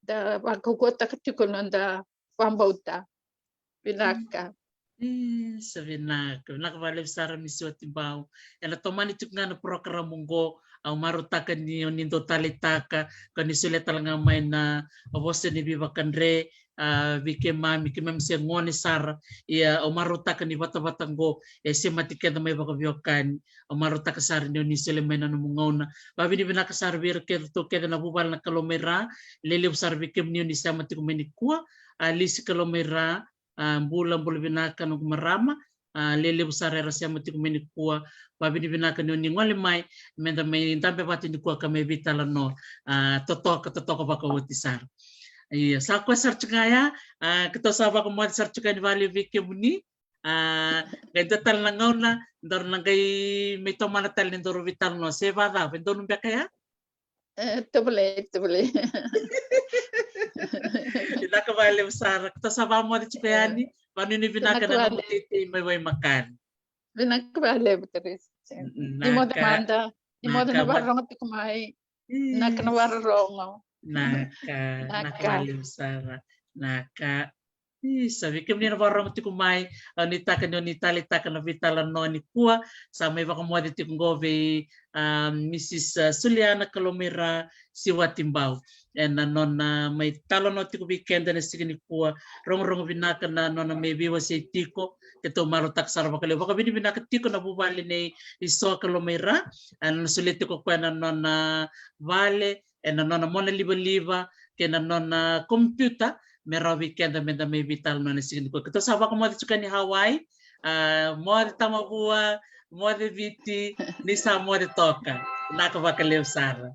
da vakaukauwataka tiko na noda vakabauta. Vinaka. Isa, vinaka. Vinaka vakalevu sara, Misisi Watibau. Ena tomani tiko ga na porokaramu oqo, au marautaka ni o ni dau taleitaka, ka ni solia tale ga mai na vosa ni veivakadre, a, vei keimami, keimami se gone sara. Ia, au marautaka ni vatavata oqo e semati keda mai vakaveiwekani. Au marautaka sara ni o ni solia mai na nomu gauna. Vakavinavinaka sara vei iratou kece na vuvale na Kalomaira, lelevu sara vei kemuni o ni sema tiko mai nikua, a, Lisi Kalomaira, a, bula, bula vinaka noqu marama, a, lelevu sara era sema tiko mai nikua, vakavinavinaka ni o ni gole mai, meda mai dabe vata nikua ka mai veitalanoa, a, totoka, totoka vakaoti sara. Ia, sa koya sara tiko ga ya. A, keitou sa vakamoce sara tiko yani vakalevu vei kemuni. A, qai dua tale na gauna daru na qai mai tomana tale ni daru veitalanoa se vacava, e donu beka ya? E, tavale, tavale. Vinaka vakalevu sara, keitou sa vakamoce tiko yani. Vakanuinui vinaka na nomu teitei mai Waimakani. Vinaka vakalevu, Teresi. Ni moce mada. Ni moce na vakarorogo tiko mai. Vinaka na vakarorogo. Naka, naka vakalevu sara. Naka. Isa, vei kemuni na vakarorogo tiko mai, a, nuitaka ni o ni taleitaka na veitalanoa nikua. Sa mai vakamoce tiko qo vei, a, Mrs, a, Suliana Kalomaira Siwatibau. Ena nona mai talanoa tiko vei keda na siga nikua. Rogorogo vinaka na nona mai veiwasei tiko. Keitou marautaka sara vakalevu. Vakavinavinaka tiko na vuvale nei Isoa Kalomaira. Ena solia tiko koya na nona vale, ena nona monalivaliva kei na nona kompiuta me rawa vei keda meda mai veitalanoa na siga nikua. Keitou sa vakamoce tiko yani Hawaii. A, moce Tamavua, moce Viti, ni sa moce toka. Naka vakalevu sara.